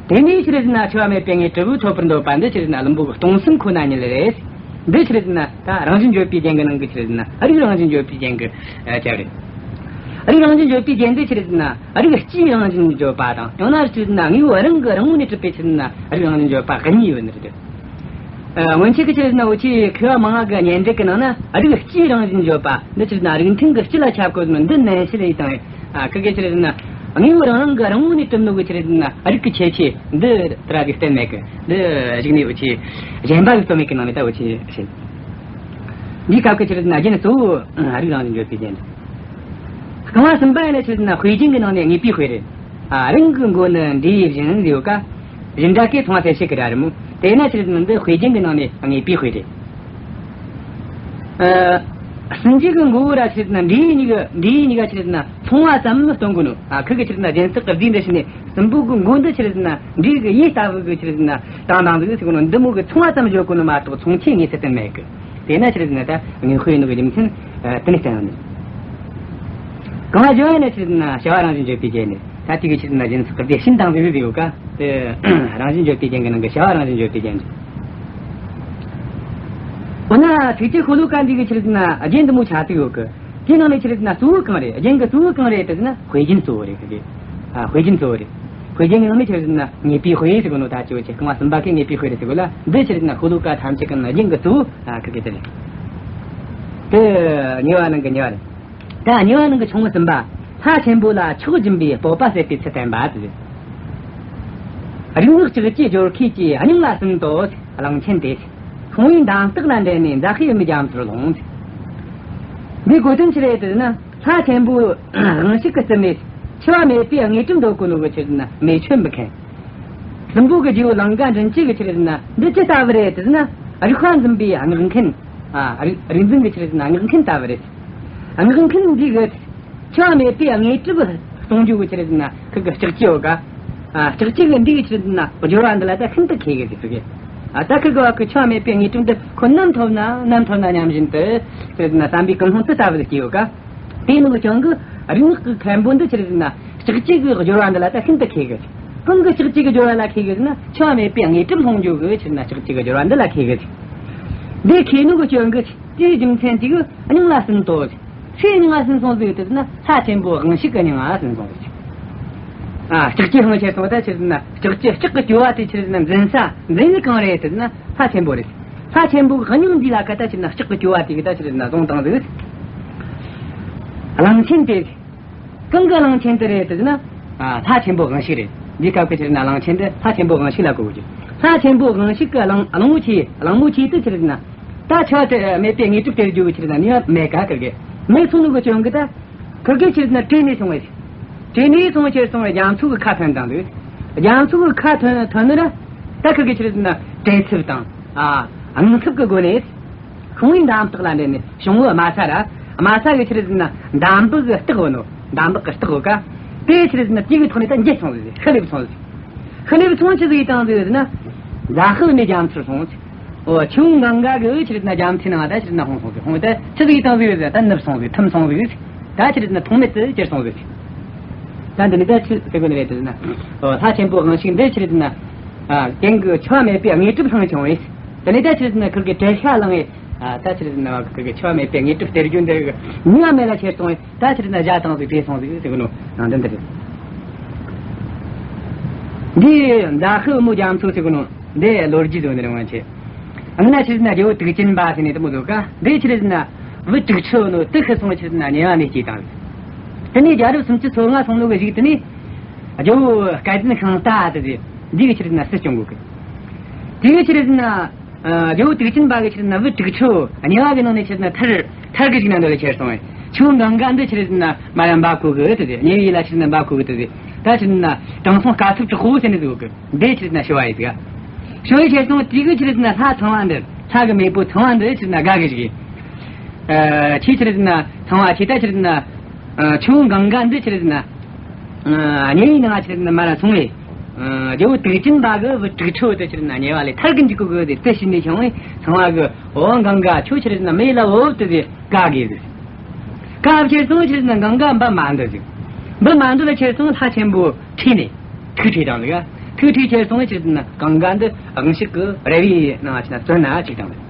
དེ་ནས་ཆི་རེད་ཟེར་ན་འཆི་བ་མེད་པའི་དངོས་གྲུབ་ཐོབ་པར་འདོད་པ་འདི་ཆི་རེད་ཟེར་ན་ཨ་ལུམ་བུ་གི་སྟོང་གསུམ་ཁོ་ན་ཉིད་རེད། འདི་ཆི་རེད་ཟེར་ན་ད་རང་བཞིན་བརྗོད་པའི་རྒྱན་གྱི་ནང་གི་ཆི་རེད་ཟེར་ན་རིགས་རང་བཞིན་བརྗོད་པའི་རྒྱན་གྱི་ཨ་ཆ་རེད། རིགས་རང་བཞིན་བརྗོད་པའི་རྒྱན་འདི་ཆི་རེད་ཟེར་ན་རིགས་སྤྱིའི་རང་བཞིན་བརྗོད་པ་དང་། ཡང་ན་ཆི་རེད་ཟེར་ན་དངོས་པོ་རང་གི་རང་ངོས་ནས་གྲུབ་པའི་ཆི་རེད་ཟེར་ན་རིགས་རང་བཞིན་བརྗོད་པ་གཉིས་ཡོད་ནི་རེད། ཨ་སྔོན་ཆད་ཀྱི་ཆི་རེད་ཟེར་ན་འུ་ཆོའི་མཁས་པ་མང་ང་གི་སྙན་འགྲེལ་གྱི་ནང་ན་རིགས་སྤྱིའི་རང་བཞིན་བརྗོད་པ་འདི་ཆི་རེད་ཟེར་ན་རིགས་མཐུན་གྱི་སྤྱི་ལ་ཁྱབ་དགོས་ནོ་འདི་ནན་བཤད་ཡས་བཏང་། ཨ་ཁི་གེ་ཆི་རེད་ཟེར་ན་དངོས་པོ་རང་རང་གི་རང་ངོས་ནས་གྲུབ་ནོ་གི་ཆི་རེད་ཟེར་ན་རིགས་ཀྱི་ཁྱད་ཆོས་འདི་ཏྲ་གི་བསྟན་མེད་གི། འདི་གཞུག་ནས་འུ་ཆོས་གཞན་པ་གི་རྩོད་མེད་ཀྱི་ནང་ནས་ད་འུ་ཆོས་བཤད། འདིའི་སྐབས་ཀྱི་ཆི་རེད་ཟེར་ན་རྒྱན་གཙོ་བོ་རིགས་རང་བཞིན་བརྗོད་པའི་རྒྱན་རེད། རྐང་བ་གསུམ་པ་ཡིན་ན་ཆི་རེད་ཟེར་ན་དཔེ་རྒྱན་གྱི་ནང་ནས་དངོས་པོའི་དཔེ་རེད། ཨ་རང་གི་མགོ་ནི་འདྲེ་ཡིས་བཞིན་ཟེར་ཡོད་ཀ། བཞིན་སྒྲ་གི་མཚུངས་པ་གསལ་བྱེད་ཀྱི་སྒྲ་རེད་མོ། དེས་ན་ཆི་རེད་ཟེར་ན་འདི་དཔེ་རྒྱན་གྱི་ནང་ནས་དངོས་པོའི་དཔེ་རེད། ཨ་སྲིན་རྗེ་གི་མགོ་བོ་ར་ཆི་རེད་ཟེར་ན་འདྲེ་ཡིས་གཉིས་ཀ་འདྲེ་ཡིས་གཉིས་ཀ་ཆི་རེད་ཟེར་ན་མཚུངས་པ་ཙམ་སྟོན་གོ་ནོ། ཨ་ཁི་གེ་ཆི་རེད་ཟེར་ན་སྦྱིན་སྲེག་གི་རྫས་འདི་བྱས་ནས་སྲིན་པོ་གི་མགོ་འདི་ཆི་རེད་ཟེར་ན་འདྲེ་གི་ཡུལ་ལྟ་བུ་གི་ཆི་རེད་ཟེར་ན་བཏང་བཏང་ཟིག་ཟེར་གོ་ནོ། འདི་མོ་གི་མཚུངས་པ་ཙམ་བརྗོད་གོ་ནོ་མ་གཏོགས་མཚུངས་ཆོས་དངོས་སུ་བསྟན་མེད་གི། དེས་ན་ཆི་རེད་ཟེར་ན་ད་དངོས་དཔེ་ཡིན་ནོ་གི་རྒྱུ་མཚན་ཨ་དེ་ནས་བསྟན་ཡོད་ནི། རྐང་བ་བཞི་པ་ཡིན་ན་ཆི་རེད་ཟེར་ན་བྱ་བ་རང་བཞིན་བརྗོད་པའི་རྒྱན་ནི། ད་དེ་གི་ཆི་རེད་ཟེར་ན་སྦྱིན་སྲེག་གི་རྫས་བྱིན་དང་ཟེར་ཟེར་ཡོད་ཀ། དེ་རང་བཞིན་བརྗོད་པའི་རྒྱན་གྱི་ནང་གི་བྱ་བ་རང་བཞིན་བརྗོད་པའི་རྒྱན་རེད། འོ་ན་ཚིགས་བཅད་ཤོ་ལོ་ཀ་འདི་གི་ཆི་རེད་ཟེར་ན་རྒྱན་འདི་མོ་ཆ་ཚིག་ཡོད་གི། དེའི་ནང་ནས་ཆི་རེད་ཟེར་ན་གཙོ་བོ་གང་རེད། རྒྱན་གྱི་གཙོ་བོ་གང་རེད་དེ་ཟེར་ན་དཔེ་རྒྱན་གཙོ་བོ་རེད་ཟེར་གི། ཨ་དཔེ་རྒྱན་གཙོ་བོ་རེད། དཔེ་རྒྱན་གྱི་ནང་ནས་ཆི་རེད་ཟེར་ན་དངོས་པོའི་དཔེ་ཟེར་གི་ནོ། ད་ཅི་བོ་ཆེ་རྐང་བ་གསུམ་པ་གི་དངོས་པོའི་དཔེ་རེད་ཟེར་གི་ལ། འདི་ཆི་རེད་ཟེར་ན་ཤོ་ལོ་ཀ་ཐམས་ཅད་གི་ནང་རྒྱན་གྱི་གཙོ་བོ་ཨ་ཁི་གེ་དེ་རེད། དེ་གཉིས་པ་ནང་གི་གཉིས་པ་རེད། ད་གཉིས་པ་ནང་གི་ཆུང་ངུ་གསུམ་པ། ལྷ་ཆེན་པོ་ལ་མཆོག་སྦྱིན་པའི་སྤོབས་པ་ཟད་པའི་ཚུལ་བསྟན་པ་དེ་རེད། རིག་སྔགས་ལྕགས་ཀྱུའི་སྦྱོར་མཁས་ཀྱིས། སྙིང་ལ་ཟིན་ཏོ་གླང་ཆེན་དེ། ཤོང་བུའི་འདམ་སྟེགས་ལ་འགྲིལ་ནས། མཛའ་བཤེས་འུ་མའི་རྒྱ་མཚོར་ལྷུང་། འདིའི་གོ་དོན་ཆི་རེད་ཟེར་ན། ལྷ་ཆེན་པོ་དབང་ཕྱུག་གི་བཙུན་མོས་འཆི་བ་མེད་པའི་དངོས་གྲུབ་འདོད་གོ་ནོ་གི་ཆི་རེད་ཟེར་ན་མེ་མཆོད་འབུལ་མཁན། སྲིན་པོ་གི་རྗེ་བོ་ལང་ཀ་མགྲིན་བཅུ་གི་ཆི་རེད་ཟེར་ན་འདི་ཅི་ལྟ་བུ་རེད་ཟེར་ན། རིག་པ་འཛིན་པའི་སྔགས་མཁན། ཨ་རིག་རིག་འཛིན་གྱི་ཆི་རེད་ཟེར་ན་སྔགས་མཁན་ལྟ་བུ་རེད། སྔགས་མཁན་འདི་གི་འཆི་བ་མེད་པའི་དངོས་གྲུབ་གཏོང་རྒྱུ་གི་ཆི་རེད་ཟེར་ན་ཁི་གི་ལྕགས་ཀྱུ་ཡོད་ཀ། ཨ་ལྕགས་ཀྱུ་གི་འདི་གི་ཆི་རེད་ཟེར་ན་སྦྱོར་བ་འདི་ལ་ད་ཤིན་ཏུ་མཁས་གི་ཟེར་གི། ཨ་ད་ཁི་གི་བ་གི་འཆི་བ་མེད་པའི་དངོས་གྲུབ་འདི་ཁོ་ནམ་ཐོབ་ན་ནམ་ཐོབ་ན་སྙམ་བཞིན་དུ་ཆི་རེད་ཟེར་ན་བསམ་པའི་ཀུན་སློང་དེ་ལྟ་བུ་སྐྱེ་ཡོད་ཀ། དེ་ནི་ཀྱང་གི་རིག་སྔགས་ཀྱི་མཁན་པོ་འདི་ཆི་རེད་ཟེར་ན་ལྕགས་ཀྱུ་གི་སྦྱོར་བ་འདི་ལ་ད་ཤིན་ཏུ་མཁས་གི། གང་གི་ལྕགས་ཀྱུ་གི་སྦྱོར་བ་ལ་མཁས་གི་ཟེར་ན་འཆི་བ་མེད་པའི་དངོས་གྲུབ་སློང་རྒྱུ་གི་ཆི་རེད་ཟེར་ན་ལྕགས་ཀྱུ་གི་སྦྱོར་བ་འདི་ལ་མཁས་གི། འདི་མཁས་ནོ་གི་ཀྱང་གི་དེའི་རྒྱུ་མཚན་གྱིས་སྙིང་ལ་ཟིན་ཏོ། སུའི་སྙིང་ལ་ཟིན་སོང་ཟིག་ཟེར་ན་ལྷ་ཆེན་པོ་དབང་ཕྱུག་གི་སྙིང་ལ་ཟིན་སོང་ཟིག། ཨ་ལྕགས་ཀྱུ་དབང་ཕྱུག་སོང་ད་ཆི་རེད་ཟེར་ན་ལྕགས་ཀྱུ་ལྕགས་ཀྱི་ཀྱུ་བ་དེ་ཆི་རེད་ཟེར་ན་འཛིན་ས་འཛིན་ནི་གང་རེད་ཟེར་ན་ལྷ་ཆེན་པོ་རེད། ལྷ་ཆེན་པོ་གི་སྙིང་འདི་ལ་ཁ་ད་ཆི་རེད་ན་ལྕགས་ཀྱི་ཀྱུ་བ་དེ་གི་ད་ཆི་རེད་ན་བཟུང་བཏང་ཟིག། གླང་ཆེན་དེ། གང་གི་གླང་ཆེན་དེ་རེད་ཟེར་ན། ཨ་ལྷ་ཆེན་པོ་དབང་ཕྱུག་རེད། འདིའི་སྐབས་ཀྱི་ཆི་རེད་ན་གླང་ཆེན་དེ་ལྷ་ཆེན་པོ་དབང་ཕྱུག་ལ་གོ་དགོས་ཀྱི། ལྷ་ཆེན་པོ་དབང་ཕྱུག་གི་གླང་གླང་པོ་ཆེ་གླང་པོ་ཆེ་དེ་ཆི་རེད་ན། ད་འཆི་བ་མེད་པའི་དངོས་གྲུབ་སྟེར་རྒྱུ་གི་ཆི་རེད་ན་ནུས་པ་མེད་ཀ་ཁིར་གི། མེད་སོང་ནོ་གི་རྐྱེན་གི་ད། ཁིར་གི་ཆི་རེད་ན་བྲོས་ནས་སོང་བས། བྲོས་ནས་སོང་བས་ཆི་སོང་བས་རྒྱ་མཚོ་གི་ཁ་ཐོན་དང་འདུག། རྒྱ་མཚོ་གི་ཁ་ཐོན་ཐོན་ནི་ར། ད་ཁིར་གི་ཆི་རེད་ན་བྲེལ་འཚུབ་དང་། ཨ་དངངས་འཚབ་གི་སྒོ་ནས། ཤོང་བུའི་འདམ་སྟེགས་ལ་འགྲིལ་ནས། ཤོང་བུ་དམའ་ས་ར། དམའ་ས་གི་ཆི་རེད་ན་འདམ་བུ་གི་སྟེགས་ཡོད་ནོ། འདམ་བུ་གི་སྟེགས་ཡོད་ཀ། དེ་ཆི་རེད་ན་དེ་གི་ཐོག་ནས་ད་འགྱེལ་སོང་ཟིག། ཤི་ལེབ་སོང་ཟིག། ཤི་ལེབ་སོང་ཆི་ཟིག་བཏང་ཟིག་ཟེར་ན། མཛའ་བཤེས་འུ་མའི་རྒྱ་མཚོར་སོང་ཟིག། འོ་ཆུ་བོ་གངྒཱ་གི་ཆི་རེད་ན་རྒྱ་མཚོའི་ནང་ད་ཆི་རེད་ན་ལྷུང་སོང་ཟིག། ལྷུང་ད་ཆི་ཟིག་བཏང་ཟིག་ཟེར་ན་ད་ནུབ་སོང་ཟིག། ཐིམ་སོང་ཟིག། ད་ཆི་རེད་ན་མཐོང་མེད་དུ་གྱུར་སོང་ཟིག། ད་འདི་ནི་ད་ཆི་ཟེར་དགོས་ནི་རེད་ཟེར་ན། འོ་ལྷ་ཆེན་པོ་དབང་ཕྱུག་འདི་ཆི་རེད་ན། ཨ་རྐྱེན་གི་འཆི་བ་མེད་པའི་དངོས་གྲུབ་བླངས་བྱུང་བས། དེ་ནས་ད་ཆི་རེད་ཟེར་ན་ཁིར་གི་བྲེལ་ཤ་ལངས་ཡས། ཨ། ད་ཆི་རེད་ཟེར་ན་ཁིར་གི་འཆི་བ་མེད་པའི་དངོས་གྲུབ་སྟེར་རྒྱུ་འདི་གི་ནུས་པ་མེད་ལ་ཁྱེར་སོང་བས། ད་ཆི་རེད་ཟེར་ན་བཞག་བཏང་ཟིག་བྲོས་སོང་ཟིག་ཟེར་གི་ནོ། ནང་དོན་འདི་རེད། འདི་མཛའ་བཤེས་བུ་མོ་རྒྱ་མཚོ་ཟེར་གི་ནོ། འདི་ལོ་རྒྱུས་ཟོ་འདི་རང་ཆེ། ཨ་ནི་ན་ཆི་རེད་ཟེར་ན་རྒྱལ་བོ་དུག་ཅན་པ་ཟེར་ནས་དེ་མོ་ཟོ་ཀ། འདི་ཆི་རེད་ཟེར་ན་བུ་དྲུག་ཁྲི་ནོ། དེ་ཤི་སོང་བས་ཆི་རེད་ཟེར་ན་ཉེ་བ་ནས་སྐྱེས་བཏང་ཟིག་དེ་ནས་རྒྱལ་རབས་སུམ་ཅུ་སོ་ལྔ་སོང་ནོ་གི་གཞུག་དེ་ནས། རྒྱལ་བོ་སྐལ་ལྡན་ཤིང་རྟ་དེ་དེ་འདི་གི་ཆི་རེད་ཟེར་ན་སྲིད་སྐྱོང་དགོས་གི། དེ་གི་ཆི་རེད་ཟེར་ན། ཨ། རྒྱལ་བོ་དུག་ཅན་པ་གི་ཆི་རེད་ཟེར་ན་བུ་དྲུག་ཁྲི་ཉེ་བ་གི་ནང་ནས་ཆི་རེད་ཟེར་ན་ཐར་ཐར་གི་ཞིག་ན་འདོད་ལ་ཁྱེར་སོང་བས། ཆུ་བོ་གངྒཱ་འདི་ཆི་རེད་ཟེར་ན་མ་ར་འབབ་གོ་གི་དེ་དེ། ཉེ་བའི་ལ་ཆི་རེད་ཟེར་ན་འབབ་གོ་གི་དེ་དེ། ད་ཆི་རེད་ཟེར་ན་དྲང་སྲོང་དཀའ་ཐུབ་དྲག་པོ་ཟེར་ནས་ཟིག་གི་འདི་ཆི་རེད་ཟེར་ན་ཤི་བ་ཡིན་ཟིག་ཤི་བའི་ཆེད་སོང་དེ་གི་ཆི་རེད་ཟེར་ན་ལྷ་ཚངས་པ་འདི། ལྷ་གི་མེས་པོ་ཚངས་པ་འདི་ཆི་རེད་ཟེར་ན་དགའ་གི་ཞིག་ཨ། ཁྱེད་ཆི་རེད་ཟེར་ན་ཚངས་པ་ཁྱེད་ད་ཆི་རེད་ཟེར་ན། ཨ། ཆུ་བོ་གངྒཱ་འདི་ཆི་རེད་ཟེར་ན། ཨ། ཉེ་བའི་ནང་ཆི་རེད་ཟེར་ན་མ་ར་སོང་བས། ཨ། རྒྱལ་བོ་དུག་ཅན་པ་གི་བུ་དྲུག་ཁྲི་དེ་ཆི་རེད་ཟེར་ན་ཉེ་བ་ལས་ཐར་གི་འཇུག་གོ་གི་དེ་དེ་ཤི་ནས་བྱུང་བས། ཚངས་པ་གི་འོ་གངྒཱ་ཁྱོད་ཆི་རེད་ཟེར་ན་མེ་ལ་འོ་དེ་དེ་བཀའ་དགོས་ཟིག་བཀའ་ཁྱེར་སོང་ཆི་རེད་ཟེར་ན་གངྒཱ་འབབ་མ་འདོད་ཟིག་འབབ་མ་འདོད་ལ་ཁྱེར་སོང་ལྷ་ཆེན་པོ་ཁྲིད་ནས། ཐུགས་ཁྲིད་བཏང་ཟིག་ཐུགས་ཁྲིད་ཁྱེར་སོང་ཆི་རེད་ཟེར་ན་གངྒཱ་འདི་དབང་ཕྱུག་གི་རལ་བའི་ནང་ང་ཆི་རེད་ཟེར་ན་བཙོན་ན་བཅུག་བཏང་ཟིག་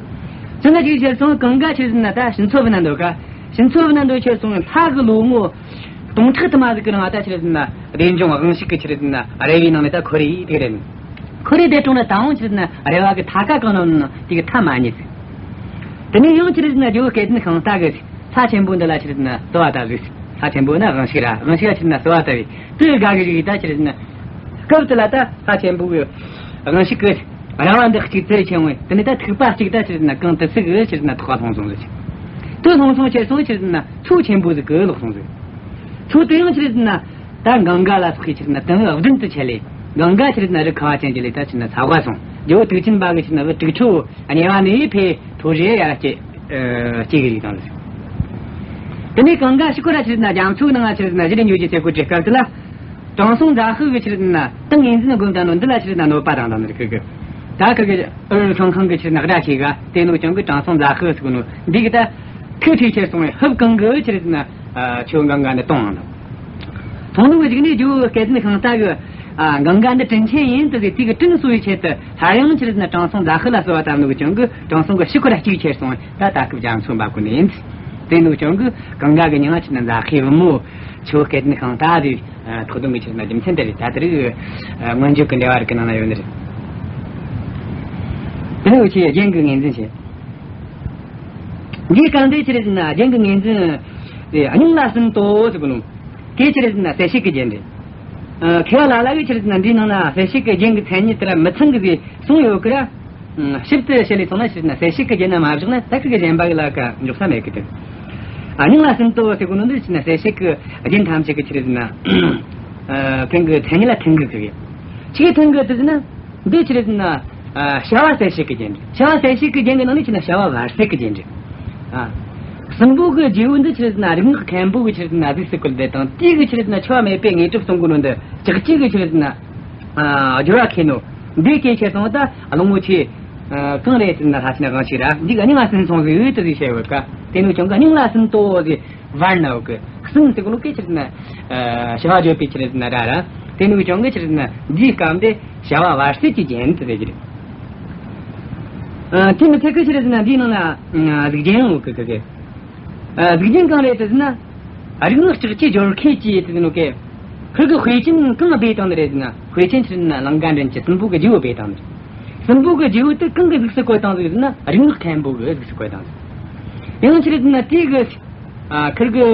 བཙོན་ན་བཅུག་ཁྱེར་སོང་གངྒཱ་ཆི་རེད་ཟེར་ན་ད་ཕྱི་ཚོ་བུད་ན་འདོད་ཀ་ཕྱི་ཚོ་བུད་ན་འདོད་ཁྱེར་སོང་ལྷ་གི་ལོ་ངོ་སྟོང་ཕྲག་དུ་མ་ཟིག་གི་རིང་ང་ད་ཆི་རེད་ཟེར་ན་བདེ་འབྱུང་དབང་ཕྱུག་གི་ཆི་རེད་ཟེར་ན་རལ་བའི་ནང་ནས་ད་འཁོར་རེ་དེ་རེད། འཁོར་རེ་དེ་གྲོང་ན་ད་འོང་ཆི་རེད་ཟེར་ན་རལ་བ་གི་ཐ་ཀ་གང་ན་ཡོད་ན་དེ་གི་ཐ་མ་རྙེད་ཟིག་དེ་ནས་ཡང་ཆི་རེད་ཟེར་ན་རྒྱལ་བོ་སྐལ་ལྡན་ཤིང་རྟ་གི་ལྷ་ཆེན་པོ་འདི་ལ་ཆི་རེད་ཟེར་ན་གསོལ་བ་བཏབ་ཟིག་ལྷ་ཆེན་པོ་ན་དབང་ཕྱུག་ར། དབང་ཕྱུག་ལ་ཆི་རེད་ཟེར་ན་གསོལ་བ་བཏབ་པས་དེ་དགའ་གི་ཞིག་ད་ཆི་རེད་ཟེར་ན། སྐབས་དེ་ལ་ད་ལྷ་ཆེན་པོ་གི་དབང་ཕྱུག་གི་རལ་བ་འདི་གཅིག་ཙེ་ཆེན་བས། དེ་ནས་ད་ཐིགས་པ་གཅིག་ད་ཆི་རེད་ཟེར་ན་གང་དུ་ཚིག་གི་ཆི་རེད་ཟེར་ན་ཐོག་ལྷུང་སོང་ཟིག་དེ་ལྷུང་སོང་ཁྱེར་སོང་ཆི་རེད་ཟེར་ན་མཚོ་ཆེན་པོ་ཟིག་གི་ལོག་སོང་ཟིག་མཚོ་དེ་ཡང་ཆི་རེད་ཟེར་ན། ད་གངྒཱ་ལ་སོགས་ཀྱི་ཆི་རེད་ཟེར་ན་དུམ་བུ་བདུན་དུ་ཆད་ལས། གངྒཱ་ཆི་རེད་ཟེར་ན་རི་ཁ་བ་ཅན་གྱི་ལས་ད་ཆི་རེད་ཟེར་ན་ཚ་བ་སོང་། རྒྱལ་བོ་དུག་ཅན་པ་གི་ཆི་རེད་ཟེར་ན་བུ་དྲུག་ཁྲི་ཉེ་བ་ནས་ཕེ་ཐོ་རེ་ཡར་སྐྱེ་སྐྱེ་གི་རིགས་དང་ལ་ཟེར། དེ་ནས་གངྒཱ་ཤི་ཁོ་ར་ཆི་རེད་ཟེར་ན་རྒྱ་མཚོའི་ནང་ང་ཆི་རེད་ཟེར་ན་གཞི་ནས་ཉོ་རྒྱུ་བྱེད་དགོས་དུས་སྐབས་དེ་ལ། དྲང་སྲོང་མཛའ་བཤེས་གི་ཆི་རེད་ཟེར་ན་ཏིང་ངེ་འཛིན་སྒོམ་བཏང་ནོ་འདི་ལ་ཆི་རེད་ཟེར་ན་གནོད་པ་བཏང་བཏང་ནི་རེད། ཁི་གི་ད་ཁི་གི་ཨུ་རུ་ཤང་ཁང་གི་ཆི་རེད་ཟེར་ན་དགྲ་ཆེ་ག་དེ་ནོ་ཀྱང་གི་དྲང་སྲོང་མཛའ་བཤེས་ཟེར་གོ་ནོ་འདི་གི་ད་ཐུགས་ཁྲོས་ཁྱེར་སོང་བས་ཧུབ་གང་གི་ཆི་རེད་ཟེར་ན། ཨ། ཆུ་གངྒཱ་འདི་བཏང་བཏང་། མཐོང་ནོ་གི་གཞུག་ནས་རྒྱལ་བོ་སྐལ་ལྡན་ཤིང་རྟ་གི། ཨ། གངྒཱ་འདི་དྲིན་ཆེན་ཡིན་དུ་ཟེར་དེ་གི་དྲིན་གསོ་བའི་ཆེད་དུ་སླར་ཡང་ཆི་རེད་ཟེར་ན་དྲང་སྲོང་མཛའ་བཤེས་ལ་གསོལ་བ་བཏབ་ནོ་གི་ཀྱང་གི་དྲང་སྲོང་གི་ཤི་ཁོ་ར་གཅིག་ཁྱེར་སོང་། ད་ད་སྐབས་རྒྱ་མཚོ་འབབ་གོ་ནི་ཡིན། དེ་ནོ་ཀྱང་གི་གངྒཱ་གི་མྱིང་ང་ཆི་རེད་ཟེར་ན་མཛའ་བཤེས་བུ་མོ་ཆུ་བོ་སྐལ་ལྡན་ཤིང་རྟ་ཟེར། ཨ། ཐོགས་དོན་གི་ཆི་རེད་ཟེར་ན་རྒྱུ་མཚན་དེ་རེད། ད་དེ་རིགས། ཨ། མངོན་བརྗོད་ཀྱི་འགྲེལ་བ་རིགས་ཀྱི་ནང་ན་ཡོད་ནི་རེད། དེ་ནས་འུ་ཆོས་རྒྱན་གྱི་ངོས་འཛིན་བྱེད། འདིའི་སྐབས་འདི་ཆི་རེད་ཟེར་ན་རྒྱན་གྱི་ངོས་འཛིན་དེ་སྙིང་ལ་ཟིན་ཏོ་ཟེར་གོ་ནོ། དེ་ཆི་རེད་ཟེར་ན་གསལ་བྱེད་ཀྱི་རྒྱན་རེད། ཨ། མཁས་པ་ལ་ལ་གིས་ཆི་རེད་ཟེར་ན་འདིའི་ནང་ན་གསལ་བྱེད་ཀྱི་རྒྱན་གྱི་མཚན་ཉིད་དེ་ར་མི་ཚང་གི་ཟེར་གསུངས་ཡོད་ཀི་ར། ཨ། ཞིབ་ཏུ་དཔྱད་ལས་སོང་ན་ཆི་རེད་ཟེར་ན་གསལ་བྱེད་ཀྱི་རྒྱན་ན་མ་བཞག་ན་ད་ཁི་གི་གཞན་པ་གི་ལ་ཀ་འཇོག་ས་མེད་ཀི་དེ། ཨ། སྙིང་ལ་ཟིན་ཏོ་ཟེར་གོ་ནོ་འདི་ཆི་རེད་ཟེར་ན་གསལ་བྱེད་ཀྱི་རྒྱན་ཐམས་ཅད་ཀྱི་ཆི་རེད་ཟེར་ན། ཨ། མཁན་གྱི་མཚན་ཉིད་ལ་མཐུན་གི་ཟེར་གི། ཆི་གི་མཐུན་གི་དེ་ཟེར་ན། འདི་ཆི་རེད་ཟེར་ན། ཨ། བྱ་བ་གསལ་བྱེད་ཀྱི་རྒྱན་རེད། བྱ་བ་གསལ་བྱེད་ཀྱི་རྒྱན་གྱི་ནང་ནས་ཆི་རེད་ཟེར་ན་བྱ་བ་བར་གསལ་གྱི་རྒྱན་རེད། ཨ། སྲིན་པོ་གི་རྗེ་བོ་འདི་ཆི་རེད་ཟེར་ན་རིག་སྔགས་མཁན་པོ་གི་ཆི་རེད་ཟེར་ན་གཟུགས་སུ་བཀོད་དེ་དང་དེའི་གི་ཆི་རེད་ཟེར་ན་འཆི་བ་མེད་པའི་དངོས་གྲུབ་གསུང་གོ་ནོ་འདི་ལྕགས་ཀྱུ་གི་ཆི་རེད་ཟེར་ན། ཨ། སྦྱོར་བ་ཁེལ་ནོ། འདི་སྐད་ཆ་སོང་ད་གླང་པོ་ཆེ། ཨ། གང་རེད་ཟེར་ན་ལྷ་ཆེན་དབང་ཕྱུག་ར་འདི་གི་སྙིང་ལ་ཟིན་སོང་ཟིག་ཡོད་དུ་ཟིག་བཤད་ཡོད་ཀ་དེ་ནོ་ཀྱང་གི་སྙིང་ལ་ཟིན་ཏོ་ཟིག་བར་ན་འོ་གི་གསུམ་ཟེར་གོ་ནོ་གི་ཆི་རེད་ཟེར་ན། ཨ། བྱ་བ་བརྗོད་པའི་ཆི་རེད་ཟེར་ན་སྒྲ་ར། དེ་ནི་ཀྱང་གི་ཆི་རེད་ཟེར་ན་འདིའི་སྐབས་འདི་བྱ་བ་བར་གསལ་གྱི་རྒྱན་དུ་ཟེར་གྱི་རེད། ཨ། དེ་མི་ཚད་གི་ཆི་རེད་ཟེར་ན་འདིའི་ནང་ན་གཟུགས་ཅན་འོ་གི་གི་གི། ཨ། གཟུགས་ཅན་གང་རེད་དེ་ཟེར་ན། རིག་སྔགས་ལྕགས་ཀྱུའི་སྦྱོར་ཁེལ་གྱི་དེ་ཟེར་ནོ་གི། ཁིར་གི་དཔེ་ཅན་གང་སྦས་བཏང་ནི་རེད་ཟེར་ན་དཔེ་ཅན་ཆི་རེད་ཟེར་ན་ལང་ཀ་མགྲིན་བཅུ་སྲིན་པོ་གི་རྗེ་བོ་སྦས་བཏང་ནི་རེད། སྲིན་པོ་གི་རྗེ་བོ་དེ་གང་གི་གཟུགས་སུ་བཀོད་བཏང་ཟིག་ཟེར་ན་རིག་སྔགས་མཁན་པོ་གི་གཟུགས་སུ་བཀོད་བཏང་ཟིག་ཡང་ཆི་རེད་ཟེར་ན་དེ་གི། ཨ། ཁིར་གི།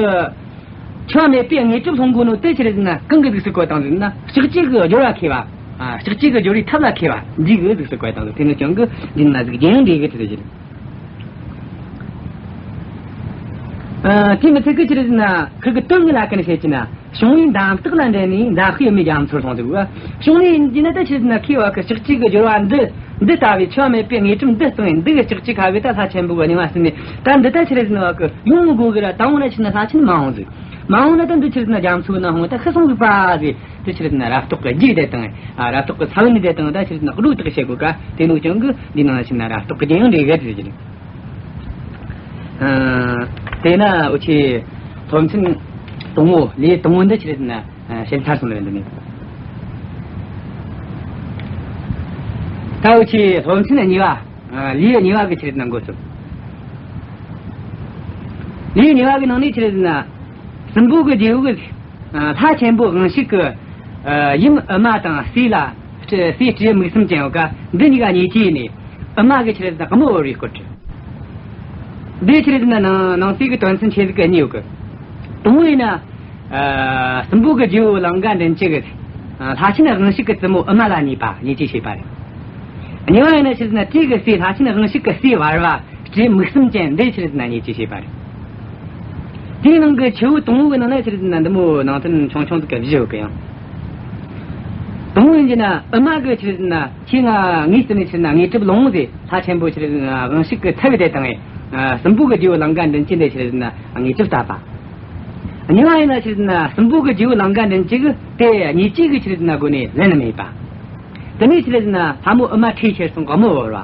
འཆི་བ་མེད་པའི་དངོས་གྲུབ་སློང་གོ་ནོ་དེ་ཆི་རེད་ཟེར་ན་གང་གི་གཟུགས་སུ་བཀོད་བཏང་ཟིག་ཟེར་ན་ལྕགས་ཀྱུ་གི་སྦྱོར་བ་ཁེལ་བ། ཨ། ལྕགས་ཀྱུ་གི་སྦྱོར་བའི་ཐབས་ལ་ཁེལ་བ་འདི་གི་གཟུགས་སུ་བཀོད་བཏང་ཟིག་དེ་ནི་ཀྱང་གི་འདི་ན་གཟུགས་ཅན་འདི་གི་དེ་རེད། ཨ། དེ་མི་ཚད་གི་ཆི་རེད་ཟེར་ན་ཁིར་གི་དོན་ངེས་ལ་ཀ་ནས་བཤད་ཀྱི་ན། བྱུང་བའི་འདམ་སྟེགས་ལ་འདྲེན་ནས་མཛའ་བཤེས་བུ་མོ་རྒྱ་མཚོར་སོང་ཟིག་བ། བྱུང་ནས་ཡིན་གྱི་ན་ད་ཆི་རེད་ཟེར་ན་ཁེལ་བ་གི་ལྕགས་ཀྱུ་གི་སྦྱོར་བ་འདི་འདི་ལྟ་བུའི་འཆི་བ་མེད་པའི་དངོས་གྲུབ་འདི་སྟོན་ཡིན། འདི་གི་ལྕགས་ཀྱུ་ཁ་བའི་ད་ལྷ་ཆེན་པོ་གི་སྙིང་ལ་ཟིན་ནས་ད་འདི་ད་ཆི་རེད་ཟེར་ན་བ་གི་ཡོང་མི་དགོས་གི་ར། ད་འོང་ན་ཆི་རེད་ཟེར་ན་ལྷ་ཆེན་མ་འོང་ཟིག་མ་འོང་ན་ད་འདི་ཆི་རེད་ཟེར་ན་རྒྱ་མཚོའི་ནང་ལྷུང་ད་ཤི་སོང་ཟིག་པ་ཟིག་དེ་ཆི་རེད་ཟེར་ན་རབ་རྟོག་གི་རྒྱུ་བསྡད་དང་། ཨ། རབ་རྟོག་གི་ས་བོན་བསྡད་དང་ད་ཆི་རེད་ཟེར་ན་སྒྲོ་བཏགས་བྱེད་དགོས་ཀ་དེ་ནོ་ཀྱང་གི་འདི་ནང་ལ་ཆི་རེད་ཟེར་ན་རབ་རྟོག་གི་རྒྱན་ཡང་འདྲེས་གི་ཟེར་གྱི་རེད། ཨ། དེས་ན་འུ་ཆོས་སློབ་ཚན་དང་པོ་ལེའུ་དང་པོ་འདི་ཆི་རེད་ཟེར་ན་བཤད་ཚར་སོང་ལ་འདི་ནས། ད་འུ་ཆོས་སློབ་ཚན་གཉིས་པ། ལེའུ་གཉིས་པ་གི་ཆི་རེད་ཟེར་ན་འགོ་ཚུགས། ལེའུ་གཉིས་པ་གི་ནང་ནས་ཆི་རེད་ཟེར་ན། སྲིན་པོ་གི་རྗེ་བོ་གི་ལྷ་ཆེན་པོ་དབང་ཕྱུག་གི་ཡུམ་ཨུ་མ་དང་སྲས་ལ། སྲས་སྤྲེའུ་མིག་གསུམ་ཅན་ཡོད་ཀ། འདི་གཉིས་ཀ་ཉེས་ཅན་ནས་ཨུ་མ་གི་ཆི་རེད་ཟེར་ན་དམོད་བོར་བའི་སྐོར་བྲིས། འདི་ཆི་རེད་ཟེར་ན་ནང་ནང་གསེས་ཀྱི་དོན་ཚན་ཆེ་ཟིག་གི་གཉིས་ཡོད་གི། དང་པོ་ཡིན་ན། ཨ། སྲིན་པོ་གི་རྗེ་བོ་ལང་ཀ་མགྲིན་བཅུ་གི། ཨ། ལྷ་ཆེན་དབང་ཕྱུག་གི་བཙུན་མོ་ཨུ་མ་ལ་ཉེས་པ་ཉེས་ཅན་བྱས་པ་རེད། གཉིས་པ་ཡིན་ན་ཆི་རེད་ཟེར་ན་སྤྲེའུ་གི་སྲས་ལྷ་ཆེན་དབང་ཕྱུག་གི་སྲས་བར་བ་སྤྲེའུ་མིག་གསུམ་ཅན་འདི་ཆི་རེད་ཟེར་ན་ཉེས་ཅན་བྱས་པ་རེད། དེའི་ནང་གི་ཆེ་བོ་དང་པོ་གི་ནང་ན་ཆི་རེད་ཟེར་ན་འདི་མོ་ནང་དོན་ཆུང་ཆུང་ཟིག་གི་བཞི་ཡོད་གི་ཡང་། དང་པོ་ཡིན་གྱི་ན་ཨུ་མ་གི་ཆི་རེད་ཟེར་ན་ཁྱེད་ང་ངའི་རྩིབ་ནས་ཆི་རེད་ན་དངོས་གྲུབ་ལོངས་ཟེར། ལྷ་ཆེན་པོ་ཆི་རེད་ཟེར་ན་དབང་ཕྱུག་གི་ཚབ་བྱས་ཏེ་དང་། ཨ། སྲིན་པོ་གི་རྗེ་བོ་ལང་ཀ་མགྲིན་བཅུ་འདི་ཆི་རེད་ཟེར་ན་དངོས་གྲུབ་བཏབ་པ། གཉིས་པ་ཡིན་ན་ཆི་རེད་ཟེར་ན་སྲིན་པོ་གི་རྗེ་བོ་ལང་ཀ་མགྲིན་བཅུ་གི་དེ་ཉེས་ཅན་གི་ཆི་རེད་ཟེར་ན་སྒོ་ནས་ལེན་མེད་པ། དེ་ནས་ཆི་རེད་ཟེར་ན་ལྷ་མོ་ཨུ་མ་ཁྲོས་ཁྱེར་སོང་གི་དམོད་བོར་བ།